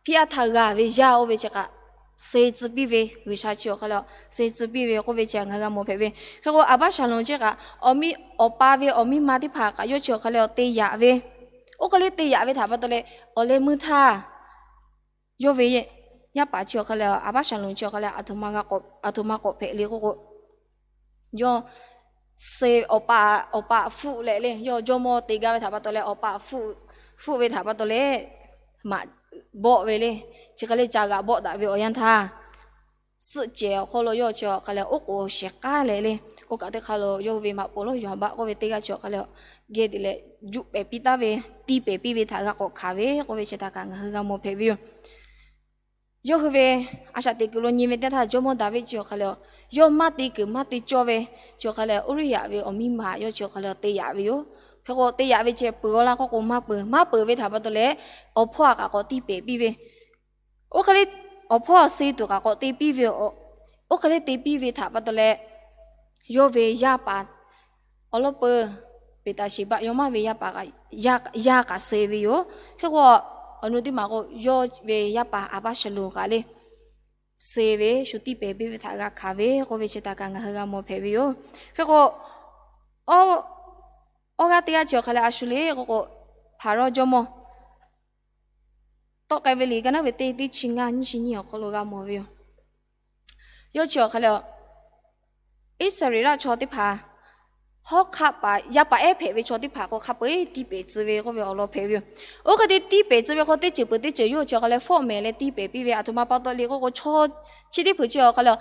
hpiˇ aˉ htaˇ g'a ve yaˇ oˇ ve chi kaꞈ, suh tcuh piˇ ve, G'uiˬsha chi awˬ hk'a leh suh tcuh piˇ ve k'oˆ ve chi ngaˬ hui g'a mawˬ hpehꞈ ve. Hk'e k'o Aˍbaˆsaˍlonˍ chi kaꞈ, awˬ miˇ awˬ pa ve awˬ miˇ ma teˇ hpaˍ kaꞈ yawˇ chi awˬ hk'a leh te yaꞈ ve. Oˇ hk'e le te yaꞈ ve htaꞈ pa taw leh, awˬ leh meuˇ htaˇ yawˇ ve yaˇ paˍ chi awˬ hk'a leh Aˍbaˆsaˍlonˍ chi awˬ hk'a leh aˬ htoꞈ ma k'awꞈ, aˬ htoꞈ ma k'awꞈ hpehꞈ le k'oˆ k'o, yawˇ suh awˬ pa, awˬ pa hpfuhˆ leh le, yawˇ jawˇmawˇ te gaˇ ve htaꞈ pa taw leh awˬ pa hpfuhˆ, hpfuhˆ ve htaꞈ pa taw leh, maꞈ bawˆ ve le, chi hk'e le ca g'aꞈ bawˆ daꞈ ve awˬ yanˇ htaˇ, suhˆ cehˬ awˬ hk'aw lo yawˇ chi awˬ hk'a leh oˉ k'oˍ shehˍ k'aˉ leh le, oˇ kaꞈ teˇ hk'aˇ lo yawˇ hui ve maꞈ poˍ lonˉ Yoˍhaˍbaˆ k'oˆ ve teˇ g'aˇ chi awˬ hk'a leh geh te leh juˆ pehˍ piˇ taˍ ve, tiˇ pehˍ piˇ ve htaꞈ g'a k'awꞈ hkanˍ ve k'oˆ ve chi htaꞈ kaꞈ ngaˬ hui g'a mawˬ hpehꞈ ve yoˬ. Yawˇ hui ve a shaꞈ teꞈ kuiˬ lo nyi ve teˇ htaˇ, jawˇmawˇ Daˍviˆ chi awˬ hk'a leh, yawˇ maˇ te kuiˬ maˇ te cawˇ ve chi awˬ hk'a leh, Uˇriˇyaꞈ ve awˬ miˇ ma yawˇ chi awˬ hk'a leh te yaꞈ ve yoˬ. Hk'e k'o, te yaꞈ ve ceh peuˬ-a laˇ k'oˆ k'o, maˇ peuˬ. Maˇ peuˬ ve htaꞈ pa taw leh, awˬ hpawˇ kaꞈ k'awꞈ tiˇ pehˍ piˇ ve, oˇ hk'e le, awˬ hpawˇ suh tuˬ kaꞈ k'awꞈ te piˇ ve, oˇ hk'e le te piˇ ve htaꞈ pa taw leh, yawˇ ve yaˇ paˍ awˬ lawˉ peuˬ Beˍtaˍsheˍbaˆ yawˇ maˇ ve yaˇ paˍ kaꞈ, yaˇ kaꞈ suh ve yoˬ. Hk'e k'o, awˬ nu teˇ maˬ k'o, yawˇ ve yaˇ paˍ Aˍbaˆsaˍlonˍ kaꞈ le, suh ve shu tiˇ pehˍ piˇ ve htaꞈ g'a hkanˍ ve k'oˆ ve chi htaꞈ kaꞈ ngaˬ hui g'a mawˬ hpehꞈ ve yoˬ. Hk'e k'o, awˬ g'aˇ teˇ g'aˇ chi awˬ hk'a leh a shu le k'oˆ k'o, Hpaˍrawˇ jawˇmawˇ tawˆ k'ai ve liꞈ ka naˉ ve teˇ teˇ chi ngaˇ nyiˇ chi nyiˇ awˬ hk'aw lo g'a mawˬ ve yoˬ. Yawˇ chi awˬ hk'a leh, Iˉsaˍreˍlaˆ chaw teˇ hpaˍ hawˉ hk'aˆ paˍ yaˇ paˍ ehˉ hpehꞈ ve chaw teˇ hpaˍ k'o, hk'a peu-eˬ tiˇ pehˍ tcuh ve k'oˆ ve awˬ lawn hpehꞈ ve yoˬ. Oˇ hk'e te tiˇ pehˍ tcuh ve hk'o, teˇ ceuˬ peuˬ teˇ ceuˬ yawˇ chi awˬ hk'a leh fawˆ mehˍ leh tiˇ pehˍ piˇ ve, aˬ htoꞈ ma pa taw le k'oˆ k'o, chaw chi teˇ hpaˍ chi awˬ hk'a leh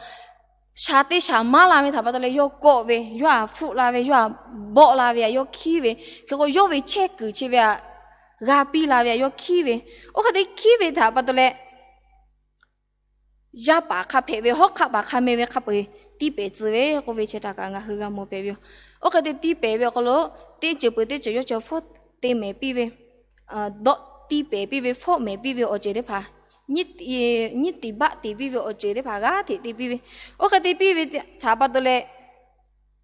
shaˍ te shaˍ maˉ la ve htaꞈ pa taw leh yawˇ kawˆ ve, yawˇ htaꞈ hpfuhˆ la ve, yawˇ htaꞈ bawˆ la ve htaꞈ yawˇ hkiˉ ve, hk'e k'o yawˇ ve chehˇ kuiˬ chi ve htaꞈ g'a piˇ la ve htaꞈ yawˇ hkiˉ ve. Oˇ hk'e te hkiˉ ve htaꞈ pa taw leh, yaˇ paˍ hk'a hpehꞈ ve, hawˉ hk'aˆ paˍ hk'a meh ve hk'a peu-eˬ tiˇ pehˍ tcuh ve k'oˆ ve chi htaꞈ kaꞈ ngaˬ hui g'a mawˬ hpehꞈ ve yoˬ. Oˇ hk'e te tiˇ pehˍ ve awˬ hk'aw lo, teˇ ceuˬ peuˬ teˇ ceuˬ yawˇ chi fawˆ te mehˍ piˇ ve, dawˆ tiˇ pehˍ piˇ ve, fawˆ mehˍ piˇ ve awˬ ceuˬ teˇ hpaˍ, nyiˉ tiˍ baˆ tiˍ piˇ ve awˬ ceuˬ teˇ hpaˍ g'aˇ hteꞈ te piˇ ve. Oˇ hk'e te piˇ ve htaꞈ pa taw leh,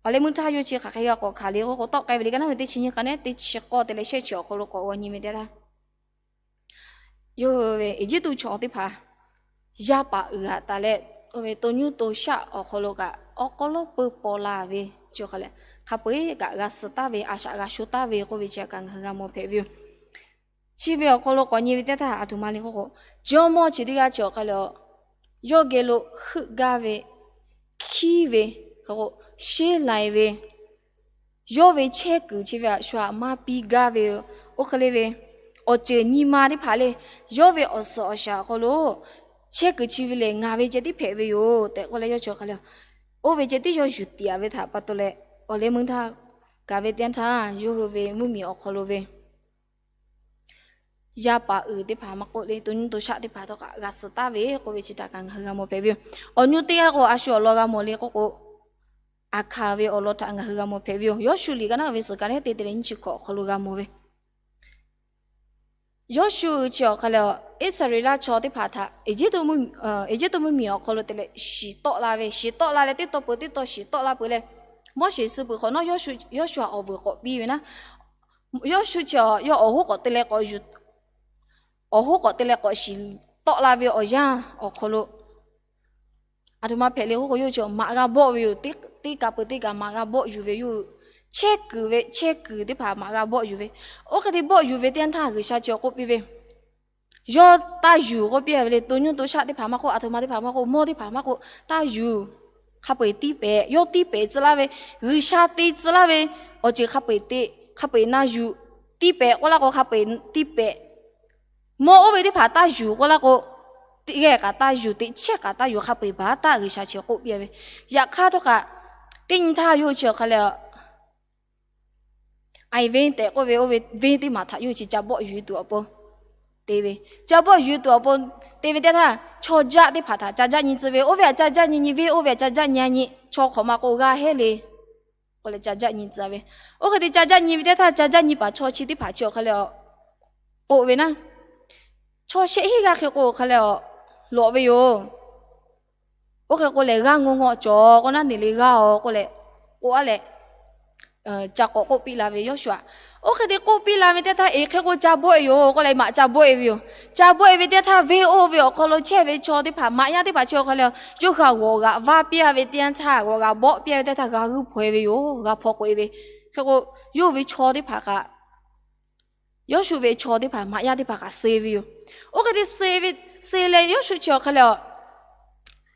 awˬ leh meuˇ htaˇ yawˇ chi hk'aˬ hk'e g'a k'awꞈ hkanˍ le k'oˆ k'o, tawˆ k'ai ve le ka naˉ ve teˇ chi nyiˇ k'a nehˉ teˇ chi k'awˇ te leh shehˆ chi awˬ hk'aw lo k'awꞈ g'aw nyi ve teˇ htaˇ, yawˇ hui ve Eˇjiˇtuꞈ chaw teˇ hpaˍ yaˇ paˍ uiˍ haꞈ taˍ leh, oˇ ve to nyuˇ to shaˆ awˬ hk'aw lo kaꞈ awˬ k'aw lawˉ peu paw la ve chi hk'a leh, hk'a peu-eˬ kaꞈ g'a suh taˍ ve, a shaꞈ g'a sho taˍ ve k'oˆ ve chi kaꞈ ngaˬ hui g'a mawˬ hpehꞈ ve yoˬ. Chi ve awˬ hk'aw lo k'awꞈ nyi ve teˇ htaˇ, aˬ htoꞈ ma le k'oˆ k'o, jawˇmawˇ chi teˇ g'aˇ chi awˬ hk'a leh, yawˇ geh lo heuˆ gaˇ ve, hkiˉ ve, hk'e k'o, sheˉ lai ve, yawˇ ve chehˇ kuiˬ chi ve htaꞈ shu htaꞈ maˇ piˇ gaˇ ve, oˇ hk'e le ve, awˬ ceuˬ nyi ma teˇ hpaˍ le, yawˇ ve awˬ suhˍ awˬ shaˍ awˬ hk'aw lo chehˇ kuiˬ chi ve lehˬ ngaˬ ve ceh tiˉ hpehꞈ ve yoˬ tehꞈ k'oˆ leh, yawˇ chi awˬ hk'a leh oˇ ve ceh tiˉ yawˇ yuˬ tiˍ a ve htaꞈ pa taw leh, awˬ leh meuˇ htaˇ gaˬ ve teˇ yanˇ htaˇ, yawˇ hui ve mvuhˇmiˬ awˬ hk'aw lo ve yaˇ paˍ uiˍ teˇ hpaˍ maˇ k'oˆ le, to nyuˇ to shaˆ teˇ hpaˍ htawˇ kaꞈ g'a suh taˍ ve k'oˆ ve chi htaꞈ kaꞈ ngaˬ hui g'a mawˬ hpehꞈ ve yoˬ. Awˬ nyi teˇ g'aˇ k'o, a shu awˬ lawn g'a mawˬ le k'oˆ k'o, Aˍhkaˍ ve awˬ lawn htaꞈ ngaˬ hui g'a mawˬ hpehꞈ ve yoˬ. Yawˇshuˆ liꞈ ka naˉ ve suhˍ ka nehˉ te te leh nyiˇ chi hkawꞈ awˬ hk'aw lo g'a mawˬ ve, Yawˇshuˆ chi awˬ hk'a leh, Iˉsaˍreˍlaˆ chaw teˇ hpaˍ htaꞈ Eˇjiˇtuꞈ mvuhˇmiˬ awˬ hk'aw lo te leh shiˍ tawˆ la ve, shiˍ tawˆ la leh teˇ taw peuˬ teˇ taw shiˍ tawˆ la peuˬ leh, Moˉseˍ suh peuˬ hk'awꞈ nawˉ, Yawˇshuˆ htaꞈ awˬ vuiˬ k'awꞈ piˇ ve naˉ, Yawˇshuˆ chi yawˇ awˬ hoˉ k'awꞈ te leh k'awꞈ yuˬ, awˬ hoˉ k'awꞈ te leh k'awꞈ shiˍ tawˆ la ve awˬ yanˇ awˬ hk'aw lo, aˬ htoꞈ ma hpehꞈ le k'oˆ k'o, yawˇ chi maꞈ g'a bawˆ ve yoˬ. Teˇ kaꞈ peuˬ teˇ kaꞈ maꞈ g'a bawˆ yuˬ ve yoˬ. Chehˇ kuiˬ ve, chehˇ kuiˬ teˇ hpaˍ maꞈ g'a bawˆ yuˬ ve. Oˇ hk'e te bawˆ yuˬ ve teˇ yanˇ htaˇ G'uiˬsha chi awˬ k'oˆ piˇ ve, yawˇ taˇ yuˬ k'oˆ piˇ ve le. To nyuˇ to shaˆ teˇ hpaˍ maˇ k'oˆ, aˬ htoꞈ ma teˇ hpaˍ maˇ k'oˆ, mawˇ teˇ hpaˍ maˇ k'oˆ, taˇ yuˬ. Hk'a peu-eˬ tiˇ pehˍ, yawˇ tiˇ pehˍ tcuh laˇ ve, G'uiˬsha te tcuh laˇ ve awˬ ceuˬ hk'a peu-eˬ te, hk'a peu-eˬ na yuˬ. Tiˇ pehˍ k'oˆ laˇ k'o hk'a peu-eˬ tiˇ pehˍ. Mawˇ oˇ ve teˇ hpaˍ taˇ yuˬ k'oˆ laˇ k'o, teˇ g'aˇ kaꞈ taˇ yuˬ, teˇ chehˇ kaꞈ taˇ yuˬ, hk'a peu-eˬ baˬ taˇ G'uiˬsha chi k'oˆ piˇ ve. Yaꞈ hk'aˇ htawˇ kaꞈ, teˇ nyi htaˇ yawˇ hui chi awˬ hk'a leh, Iˍvenˇ tehꞈ k'oˆ ve oˇ ve venˇ teˇ maˬ htaꞈ yawˇ hui chi ca bawˆ yuˬ e tuˬ awˬ pon te ve. Ca bawˆ yuˬ e tuˬ awˬ pon te ve teˇ htaˇ, chaw jaˆ teˇ hpaˍ htaꞈ ca jaˆ nyi tcuh ve. Oˇ ve htaꞈ ca jaˆ nyi nyi, venˇ oˇ ve htaꞈ ca jaˆ nyi nyi, chaw hk'awꞈ ma k'o g'a heˆ le k'oˆ leh ca jaˆ nyi tcuh ve. Oˇ hk'e te ca jaˆ nyi ve teˇ htaˇ, ca jaˆ nyi paˍ chaw chi teˇ hpaˍ chi awˬ hk'a leh k'oˆ ve naˉ, chaw shehˆ hinˉ g'aˇ hk'e k'o awˬ hk'a leh lawꞈ ve yoˬ. Oˇ hk'e k'o lehˬ, g'aˇ ngawˇ ngawˇ cawˬ k'o naˉ neˬ le g'aˇ-oˬ k'oˆ leh, k'oˆ a leh, ca k'awꞈ k'oˆ piˇ la ve Yawˇshuˆ htaꞈ. Oˇ hk'e te k'oˆ piˇ la ve teˇ htaˇ, eˬ hk'e k'o ca bawˆ e yoˬ k'oˆ leh, maꞈ ca bawˆ e ve yoˬ. Ca bawˆ e ve teˇ htaˇ, venˇ oˇ ve awˬ hk'aw lo chehˇ ve chaw teˇ hpaˍ, maꞈ yaˇ teˇ hpaˍ chi awˬ hk'a leh, yawˇ hui htaꞈ g'awˬ g'aꞈ vaˇ piˇ a ve teˇ yanˇ htaˇ, g'awˬ g'aꞈ bawˆ piˇ a ve teˇ htaˇ, g'a g'uiˇ hpaw e ve yoˬ. G'a hpaw k'oꞈ e ve. Hk'e k'o, yawˇ hui ve chaw teˇ hpaˍ kaꞈ, Yawˇshuˆ ve chaw teˇ hpaˍ, maꞈ yaˇ teˇ hpaˍ kaꞈ suh e ve yoˬ. Oˇ hk'e te suh e ve, suh e leh Yawˇshuˆ chi awˬ hk'a leh,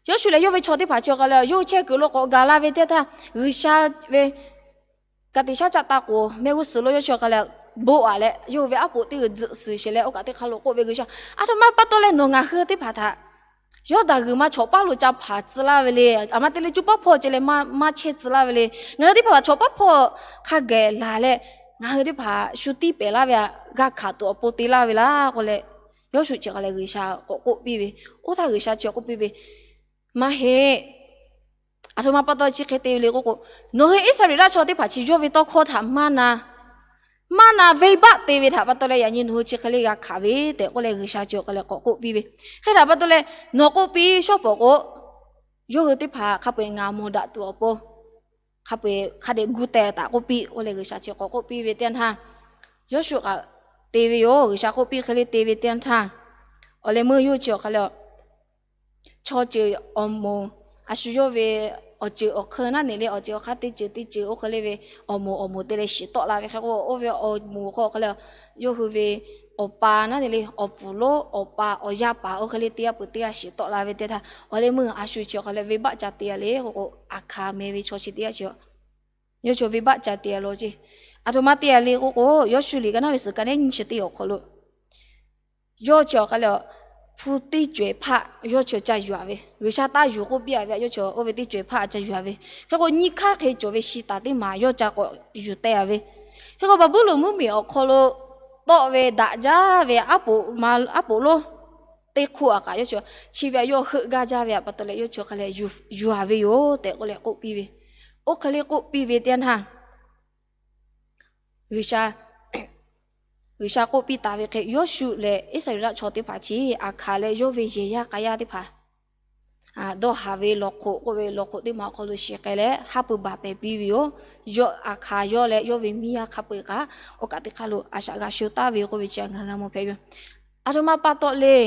Yawˇshuˆ leh yawˇ ve chaw teˇ hpaˍ chi awˬ hk'a leh, yawˇ hui chehˇ kuiˬ lo k'awꞈ gaˬ la ve teˇ htaˇ, G'uiˬsha ve ka tiꞈ shaˉ caˆ taˇ k'oˍ mehˆ g'uˇ suhˍ lo yawˇ chi awˬ hk'a leh, bon aꞈ leh yawˇ hui ve aˉ poꞈ teˇ g'uiˬ tzuhꞈ suhˍ shehˍ leh, oˇ kaꞈ teˇ hk'aˇ lo k'oˆ ve, G'uiˬsha, aˬ htoꞈ ma pa taw leh nawˬ ngaˬ hui teˇ hpaˍ htaꞈ Yawˇdanˍ g'uiˬ ma chawꞈ paˉ lo ca hpanˍ tcuh laˇ ve le. Aˬ ma te leh co paˉ hpawˇ ceh leh maˇ chehˇ tcuh laˇ ve le. Ngaˬ hui teˇ hpaˍ htaꞈ chawꞈ paˉ hpawˇ hk'a gaˬ laˬ leh, ngaˬ hui teˇ hpaˍ shu tiˇ pehˍ laˇ ve htaꞈ g'a hkanˍ tuˬ awˬ pon te laˇ ve laˇ k'oˆ leh, Yawˇshuˆ chi awˬ hk'a leh G'uiˬsha k'awꞈ k'oˆ piˇ ve. Oˇ htaˇ G'uiˬsha chi awˬ k'oˆ piˇ ve, Maˇ heˆ. Aˬ htoꞈ ma pa taw chi hk'e te ve le k'oˆ k'o, nawˬ hui Iˉsaˍreˍlaˆ chaw teˇ hpaˍ chi yawˇ ve tawˇ hkawˇ htaꞈ maˇ na, maˇ na venˇbaˆ te ve htaꞈ pa taw leh, yaꞈ nyi nawˬ hui chi hk'e le g'a hkanˍ ve tehꞈ k'oˆ leh, G'uiˬsha chi awˬ hk'a leh k'awꞈ k'oˆ piˇ ve. Hk'e htaꞈ pa taw leh, nawˬ k'oˆ piˇ shawˉ pawˍ k'o, yawˇ hui teˇ hpaˍ hk'a peu-eˬ ngaˬ mawˬ daꞈ tuˬ awˬ pon, hk'a peu-eˬ hk'a dehꞈ gu teh taˍ k'oˆ piˇ k'oˆ leh, G'uiˬsha chi k'awꞈ k'oˆ piˇ ve teˇ yanˇ htaˇ, Yawˇshuˆ kaꞈ te ve yoˬ. G'uiˬsha k'oˆ piˇ hk'e le te ve teˇ yanˇ htaˇ, awˬ leh meuˇ yawˇ hui chi awˬ hk'a leh, chaw ceuˬ awˬ moˍ, a shu yawˇ ve awˬ ceuˬ awˬ hk'eun naˉ neˬ le, awˬ ceuˬ awˬ hk'aˇ teˇ ceuˬ teˇ ceuˬ oˇ hk'e le ve awˬ moˍ awˬ moˍ te leh shiˍ tawˆ la ve hk'e k'o, oˇ ve awˬ moˍ hk'aw hk'a leh, yawˇ hui ve awˬ pa naˉ neˬ le, awˬ pfuhˍ lonˉ awˬ pa awˬ yaˇ paˍ oˇ hk'e le teˇ g'aˇ peuˬ teˇ g'aˇ shiˍ tawˆ la ve teˇ htaˇ, awˬ leh meuˇ a shu chi awˬ hk'a leh venˇbaˆ ca te a le k'o k'o, Aˍhkaˍ meh ve chaw chi teˇ g'aˇ chi yawˇ chaw venˇbaˆ ca te a law ceˇ. Aˬ htoꞈ ma te a le k'oˆ k'o, Yawˇshuˆ liꞈ ka naˉ ve suhˍ ka neˉ nyiˇ chi teˇ awˬ hk'aw lo yawˇ chi awˬ hk'a leh, hpu teˇ cawehˬ hpaˆ yawˇ chi ca yuˬ a ve, G'uiˬsha taˇ yuˬ k'oˆ piˇ a ve, yawˇ chi oˇ ve teˇ cawehˬ hpaˆ ca yuˬ a ve. Hk'e k'o, nyiˇ hk'aˇ hk'e cawˬ ve shi taˍ teˇ maˬ yawˇ ca k'awꞈ yuˬ teh a ve. Hk'e k'o, Baˍbuˍlonˍ mvuhˇmiˬ awˬ hk'aw lo tawˆ ve daꞈ jaˇ ve aˉ poꞈ lonˉ teˇ hk'oˆ a kaꞈ yawˇ chi, chi ve yawˇ heuˆ gaˇ jaˇ ve pa taw leh, yawˇ chi hk'a leh yuˬ a ve yoˬ tehꞈ k'oˆ leh k'oˆ piˇ ve. Oˇ hk'e le k'oˆ piˇ ve teˇ yanˇ htaˇ, G'uiˬsha k'oˆ piˇ taˍ ve hk'e, Yawˇshuˆ leh Iˉsaˍreˍlaˆ chaw teˇ hpaˍ chi Aˍhkaˍ leh yawˇ ve yehˬ yaˇ k'a yaˇ teˇ hpaˍ dawˇ haˍ ve lawˬ hk'oꞈ k'oˆ ve lawˬ hk'oꞈ teˇ maˬ awˬ hk'aw lo shiˍ k'ai leh, haˉ pui baˬ pehˍ piˇ ve yoˬ. Yawˇ Aˍhkaˍ yawˇ leh yawˇ ve miˇ yaˇ hk'a peu-eˬ kaꞈ, oˇ kaꞈ teˇ hk'aˇ lo a shaꞈ g'a sho taˍ ve k'oˆ ve chi ngaˬ hui g'a mawˬ hpehꞈ ve yoˬ. Aˬ htoꞈ ma pa taw le,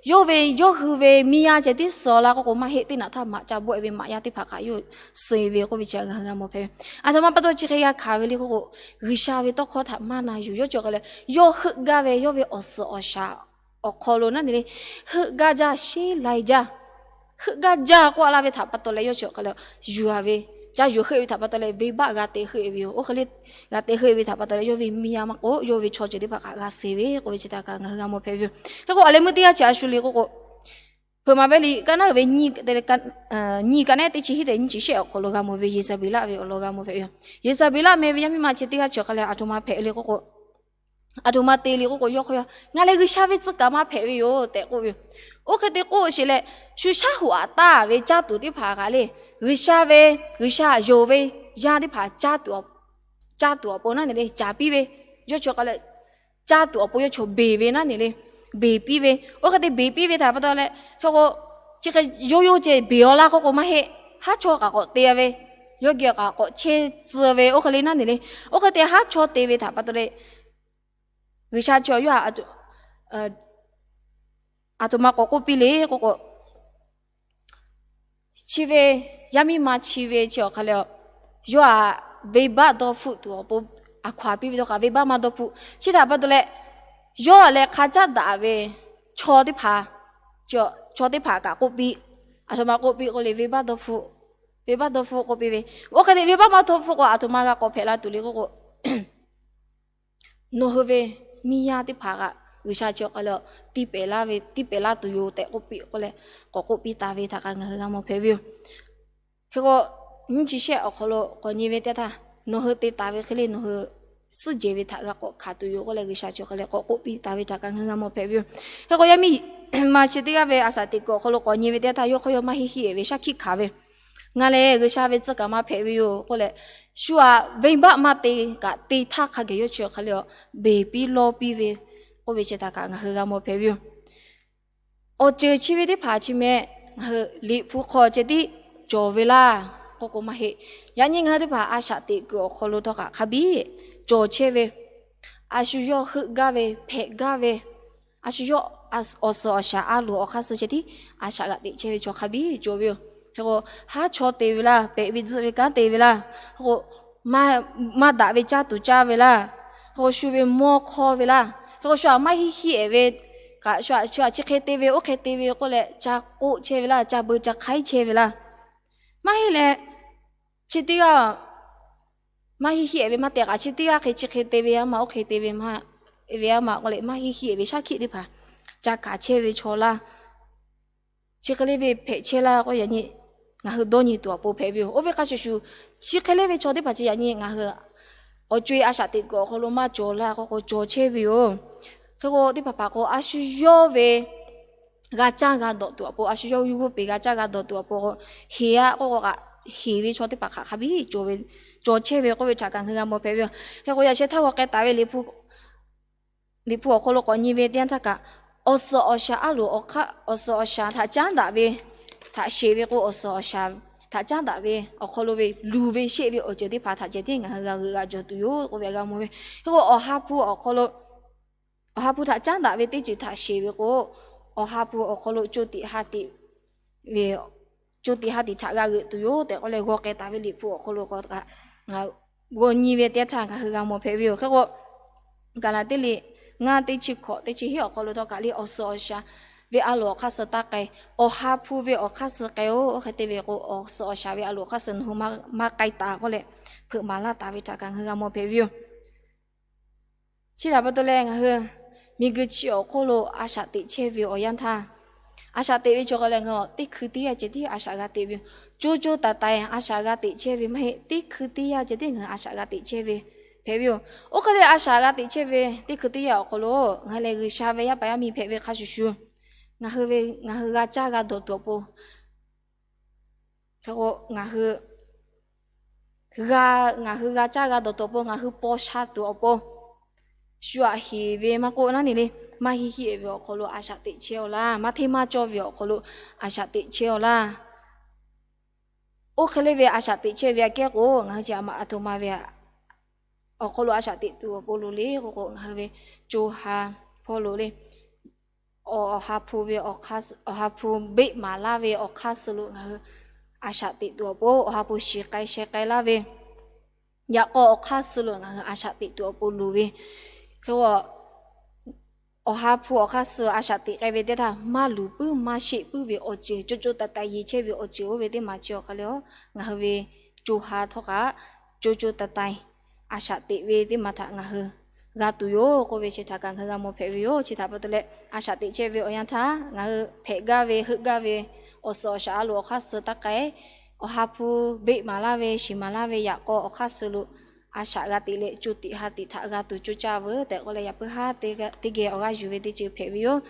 yawˇ ve yawˇ hui ve miˇ yaˇ ceh tiˉ suh la k'oˆ k'o maˇ heˆ, teˇ naꞈ htaˇ maꞈ ca bawˆ e ve maꞈ yaˇ teˇ hpaˍ kaꞈ yawˇ suh ve k'oˆ ve chi ngaˬ hui g'a mawˬ hpehꞈ ve. Aˬ htoꞈ ma pa taw chi hk'e g'a hkanˍ ve le k'oˆ k'o, G'uiˬsha ve tawˇ hkawˇ htaꞈ maˇ na yuˬ. Yawˇ chi awˬ hk'a leh, yawˇ heuˆ gaˇ ve yawˇ ve awˬ suhˍ awˬ shaˍ awˬ hk'aw lo naˉ ne le, heuˆ gaˇ jaˇ, sheˉ lai jaˇ, heuˆ gaˇ jaˇ k'oˆ a laˇ ve htaꞈ pa taw leh yawˇ chi awˬ hk'a leh yuˬ a ve, ca yuˬ heuˆ ve htaꞈ pa taw leh venˇbaˆ g'a te heuˆ e ve yoˬ. Oˇ hk'e le g'a te heuˆ e ve htaꞈ pa taw leh yawˇ ve miˇ yaˇ maˇ k'oˆ, yawˇ ve chaw ceuˬ teˇ hpaˍ kaꞈ g'a suh ve k'oˆ ve chi htaꞈ kaꞈ ngaˬ hui g'a mawˬ hpehꞈ ve yoˬ. Hk'e k'o, aˬ leh meuˇ teˇ g'aˇ chi a shu le k'oˆ k'o, Hpeuꞈ maˍ ve liꞈ ka naˉ ve nyiˇ ka neˉ teˇ chi hiˉ tehꞈ nyiˇ chi shehˆ awˬ hk'aw lo g'a mawˬ ve Yeˍzaˍbeˍlaˆ ve awˬ lawn g'a mawˬ hpehꞈ ve yoˬ. Yeˍzaˍbeˍlaˆ meh ve yaˇ miˇ ma chi teˇ g'aˇ chi awˬ hk'a leh aˬ htoꞈ ma hpehꞈ le k'oˆ k'o, aˬ htoꞈ ma te le k'oˆ k'o, yawˇ hk'aw yawˇ ngaˬ lehˬ G'uiˬsha ve tcuh kaˍ ma hpehꞈ ve yoˬ tehꞈ k'oˆ ve yoˬ. Oˇ hk'e te k'oˆ sheˍ leh, shu shaˉ hoꞈ aꞈ taˍ ve caˇ tuˬ teˇ hpaˍ kaꞈ le, G'uiˬsha ve, G'uiˬsha yonˍ ve yaˇ teˇ hpaˍ caˇ tuˬ awˬ pon naˉ ne le caˍ piˇ ve, yawˇ chi awˬ hk'a leh caˇ tuˬ awˬ pon yawˇ chaw beˬ ve naˉ ne le, beˬ piˇ ve. Oˇ hk'e te beˬ piˇ ve htaꞈ pa taw leh, hk'e k'o, chi hk'e yawˇ yawˇ ceh beˬ aw laˇ k'oˆ k'o maˇ heˆ, haˉ chaw kaꞈ k'awꞈ te ve, yawˇ geh kaꞈ k'awꞈ chehˇ tcuh ve oˇ hk'e le naˉ ne le. Oˇ hk'e te haˉ chaw te ve htaꞈ pa taw leh, G'uiˬsha chi awˬ yawˇ aˬ htoꞈ ma k'awꞈ k'oˆ piˇ le k'oˆ k'o, chi ve yaˇ miˇ ma chi ve chi awˬ hk'a leh, yawˇ aꞈ venˇbaˆ dawˇ hpfuhˆ tuˬ awˬ pon aˬ hkaw-anˬ piˇ ve htawˇ kaꞈ venˇbaˆ maˇ dawˇ hpfuhˆ. Chi htaꞈ pa taw leh, yawˇ leh hk'a caˉ daꞈ ve chaw teˇ hpaˍ, chaw teˇ hpaˍ kaꞈ k'oˆ piˇ, aˬ htoꞈ ma k'oˆ piˇ k'oˆ le, venˇbaˆ dawˇ hpfuhˆ, venˇbaˆ dawˇ hpfuhˆ k'oˆ piˇ ve. Oˇ hk'e te venˇbaˆ maˇ dawˇ hpfuhˆ k'o aˬ htoꞈ ma g'a k'awꞈ hpehꞈ la tuˬ le k'oˆ k'o, nawˬ hui ve miˇ yaˇ teˇ hpaˍ kaꞈ G'uiˬsha chi awˬ hk'a leh tiˇ pehˍ laˇ ve, tiˇ pehˍ laˇ tuˬ yoˬ tehꞈ k'oˆ piˇ k'oˆ leh, k'awꞈ k'oˆ piˇ taˍ ve htaꞈ kaꞈ ngaˬ hui g'a mawˬ hpehꞈ ve yoˬ. Hk'e k'o, nyiˇ chi shehˆ awˬ hk'aw lo k'awꞈ nyi ve teˇ yanˇ htaˇ, nawˬ hui te taˍ ve hk'e le nawˬ hui suhˉ jehˬ ve htaꞈ g'a k'awꞈ hkanˍ tuˬ yoˬ k'oˆ leh, G'uiˬsha chi awˬ hk'a leh k'awꞈ k'oˆ piˇ taˍ ve htaꞈ kaꞈ ngaˬ hui g'a mawˬ hpehꞈ ve yoˬ. Hk'e k'o, yaˇ miˇ ma chi teˇ g'aˇ ve a shaꞈ teꞈ kuiˬ awˬ hk'aw lo k'awꞈ nyi ve teˇ yanˇ htaˇ, yawˇ hk'aw yawˇ maˇ heˆ heˆ ve shaˉ hkiˆ hkanˍ ve, ngaˬ lehˬ G'uiˬsha ve tcuh kaˍ ma hpehꞈ ve yoˬ k'oˆ leh, shu aꞈ venˇbaˆ maˇ te kaꞈ te htaˇ hk'a geh yawˇ chi awˬ hk'a leh beˬ piˇ lawˇ piˇ ve k'oˆ ve chi htaꞈ kaꞈ ngaˬ hui g'a mawˬ hpehꞈ ve yoˬ. Awˬ ceuˬ chi ve teˇ hpaˍ chi meh ngaˬ hui liꞈ hpu hk'aw ceh tiˉ cawˬ ve laˇ k'oˆ k'o maˇ heˆ. Yaꞈ nyi ngaˬ hui teˇ hpaˍ a shaꞈ teꞈ kuiˬ awˬ hk'aw lo htawˇ kaꞈ hk'a biˇ cawˬ chehˇ ve, a shu yawˇ heuˆ gaˇ ve, hpehꞈ gaˇ ve, a shu yawˇ awˬ suhˍ awˬ shaˍ a loˍ awˬ hk'aˇ suh ceh tiˉ a shaꞈ g'aꞈ teꞈ chehˇ ve chaw hk'a biˇ cawˬ ve yoˬ. Hk'e k'o, haˉ chaw te ve laˇ, pehꞈ ve tzuhˆ ve kanˉ te ve laˇ, hk'e k'o, maˇ daꞈ ve caˇ tuˬ caˇ ve laˇ, hk'e k'o shu ve mawˇ hk'awˇ ve laˇ, hk'e k'o shu aꞈ maˇ heˆ heˆ ehˍ ve kaꞈ, shu aꞈ chi hk'e te ve oˇ hk'e te ve k'oˆ leh ca k'oˆ chehˇ ve laˇ, ca beu ca hk'aiˉ chehˇ ve laˇ. Maˇ heˆ leh, chi teˇ g'aˇ maˇ heˆ heˆ ehˍ ve maˇ te kaꞈ, chi teˇ g'aˇ hk'e chi hk'e te ve a ma, oˇ hk'e te ve maˇ ve a ma k'oˆ leh, maˇ heˆ heˆ ehˍ ve shaˉ hkiˆ teˇ hpaˍ ca hkanˍ chehˇ ve chaw laˇ, chi hk'e le ve hpehꞈ chehˇ laˇ k'o, yaꞈ nyi ngaˬ hui dawˇ nyi tuˬ awˬ pon hpehꞈ ve yoˬ. Oˇ ve hk'a shuˍ shuˍ, chi hk'e le ve chaw teˇ hpaˍ chi yaꞈ nyi ngaˬ hui awˬ co-e a shaꞈ teꞈ kuiˬ awˬ hk'aw lo maˇ cawˬ laˇ k'oˆ k'o, cawˬ chehˇ ve yoˬ. Hk'e k'o, teˇ hpaˍ hpaˍ k'o, a shu yawˇ ve g'a caˇ g'a dawꞈ tuˬ awˬ pon, a shu yawˇ g'uˇ peˬ g'a caˇ g'a dawꞈ tuˬ awˬ pon k'o, heˍ a k'oˆ k'o kaꞈ, heˍ ve chaw teˇ hpaˍ hk'aˬ hk'a biˇ cawˬ ve, cawˬ chehˇ ve k'oˆ ve htaꞈ kaꞈ ngaˬ hui g'a mawˬ hpehꞈ ve yoˬ. Hk'e k'o, yaꞈ sheh htaˇ g'aw k'ai taˍ ve liꞈ hpu liꞈ hpu awˬ hk'aw lo k'awꞈ nyi ve teˇ yanˇ htaˇ kaꞈ, awˬ suhˍ awˬ shaˍ a loˍ awˬ hk'aˇ, awˬ suhˍ awˬ shaˍ htaꞈ caˉ daꞈ ve htaꞈ sheˍ ve k'o, awˬ suhˍ awˬ shaˍ htaꞈ caˉ daꞈ ve awˬ hk'aw lo ve luˬ ve sheˆ ve awˬ ceuˬ teˇ hpaˍ htaꞈ ceh tiˉ ngaˬ hui g'a g'euꞈ g'a jawˬ tuˬ yoˬ k'oˆ ve g'a mawˬ ve. Hk'e k'o, awˬ ha hpu awˬ hk'aw lo, awˬ ha hpu htaꞈ caˉ daꞈ ve teˇ ceuˬ htaꞈ sheˍ ve k'o, awˬ ha hpu awˬ hk'aw lo co tiꞈ ha tiꞈ ve co tiꞈ ha tiꞈ htaꞈ g'a g'euꞈ tuˬ yoˬ tehꞈ k'oˆ leh g'aw k'ai taˍ ve liꞈ hpu awˬ hk'aw lo k'o, g'aw nyi ve teˇ yanˇ htaˇ ngaˬ hui g'a mawˬ hpehꞈ ve yoˬ. Hk'e k'o, Gaˍlaˍtiˆ liꞈ ngaˇ teˇ chi hkawꞈ teˇ chi hiˉ awˬ hk'aw lo htawˇ kaꞈ le, awˬ suhˍ awˬ shaˍ ve a loˍ awˬ hk'aˇ suh taˇ k'ai, awˬ ha hpu ve awˬ hk'aˇ suh k'ai-oˬ. Oˇ hk'e te ve k'o, awˬ suhˍ awˬ shaˍ ve a loˍ awˬ hk'aˇ suh nawˬ hui maˇ k'ai taˍ k'oˆ leh, hpeuꞈ maˍ laˇ taˍ ve htaꞈ kaꞈ ngaˬ hui g'a mawˬ hpehꞈ ve yoˬ. Chi htaꞈ pa taw leh ngaˬ hui miˬguiˬ chi awˬ hk'oˆ lo a shaꞈ teꞈ chehˇ ve awˬ yanˇ htaˇ, a shaꞈ teꞈ ve cawˬ k'ai leh ngaˬ hui teˇ hkui teˇ yanˇ ceh tiˉ a shaꞈ g'a teꞈ ve yoˬ. Co co taiˍ taiˍ a shaꞈ g'a teꞈ chehˇ ve maˇ heˆ. Teˇ hkui teˇ yanˇ ceh tiˉ ngaˬ hui a shaꞈ g'a teꞈ chehˇ ve hpehꞈ ve yoˬ. Oˇ hk'e leh a shaꞈ g'a teꞈ chehˇ ve teˇ hkui teˇ yanˇ awˬ hk'aw lo ngaˬ hui lehˬ G'uiˬsha ve yaˇ paˍ yaˇ miˇ hpehꞈ ve hk'a shuˍ shuˍ, ngaˬ hui ve, ngaˬ hui g'a caˇ g'a dawˬ tuˬ awˬ pon, hk'e k'o ngaˬ hui g'a, ngaˬ hui g'a caˇ g'a dawˬ tuˬ awˬ pon, ngaˬ hui paw sha tuˬ awˬ pon, shu aꞈ heˍ ve maˇ k'oˆ naˉ ne le, maˇ heˆ heˆ ve awˬ hk'aw lo a shaꞈ teꞈ chehˇ-aw laˇ. Maˇ hteˇ maˇ cawˇ ve awˬ hk'aw lo a shaꞈ teꞈ chehˇ-aw laˇ. Oˇ hk'e le ve a shaꞈ teꞈ chehˇ ve aꞈ kehˉ k'o, ngaˬ hui chi a ma aˬ htoꞈ ma ve awˬ hk'aw lo a shaꞈ teꞈ tuˬ awˬ pon loˍ le k'o k'o, ngaˬ hui ve co ha hpawˇ lo le, awˬ ha hpu ve, awˬ ha hpu beˆ maˍ laˇ ve awˬ hk'aˇ suh lo ngaˬ hui a shaꞈ teꞈ tuˬ awˬ pon, awˬ ha hpu shiˍ k'ai sheh k'ai laˇ ve, yaꞈ k'aw awˬ hk'aˇ suh lo ngaˬ hui a shaꞈ teꞈ tuˬ awˬ pon loˍ ve. Hk'e k'o, awˬ ha hpu awˬ hk'aˇ suh a shaꞈ teꞈ k'ai ve teˇ htaˇ, maˇ luˬ puiˉ maˇ sheˆ puiˉ ve awˬ ceuˬ, co co taiˍ taiˍ yeˬ chehˇ ve awˬ ceuˬ oˇ ve teˇ maˬ chi awˬ hk'aˇ le-aˬ, ngaˬ hui ve co ha htawˇ kaꞈ co co taiˍ taiˍ a shaꞈ teꞈ ve teˇ maˬ htaꞈ ngaˬ hui g'a tuˬ yoˬ k'oˆ ve chi htaꞈ kaꞈ ngaˬ hui g'a mawˬ hpehꞈ ve yoˬ. Chi htaꞈ pa taw leh a shaꞈ teꞈ chehˇ ve awˬ yanˇ htaˇ ngaˬ hui hpehꞈ gaˇ ve heuˆ gaˇ ve awˬ suhˍ awˬ shaˍ a loˍ awˬ hk'aˇ suh taˇ k'ai, awˬ ha hpu beˆ maˍ laˇ ve shiˍ maˍ laˇ ve yaꞈ k'aw awˬ hk'aˇ suh lo a shaꞈ g'a teꞈ leh co tiꞈ ha tiꞈ htaꞈ g'a tuˬ co caˇ veuˬ tehꞈ k'oˆ leh, yaꞈ puiˉ haˉ teˇ geh awˬ g'aˇ yuˬ ve teˇ ceuˬ hpehꞈ ve yoˬ.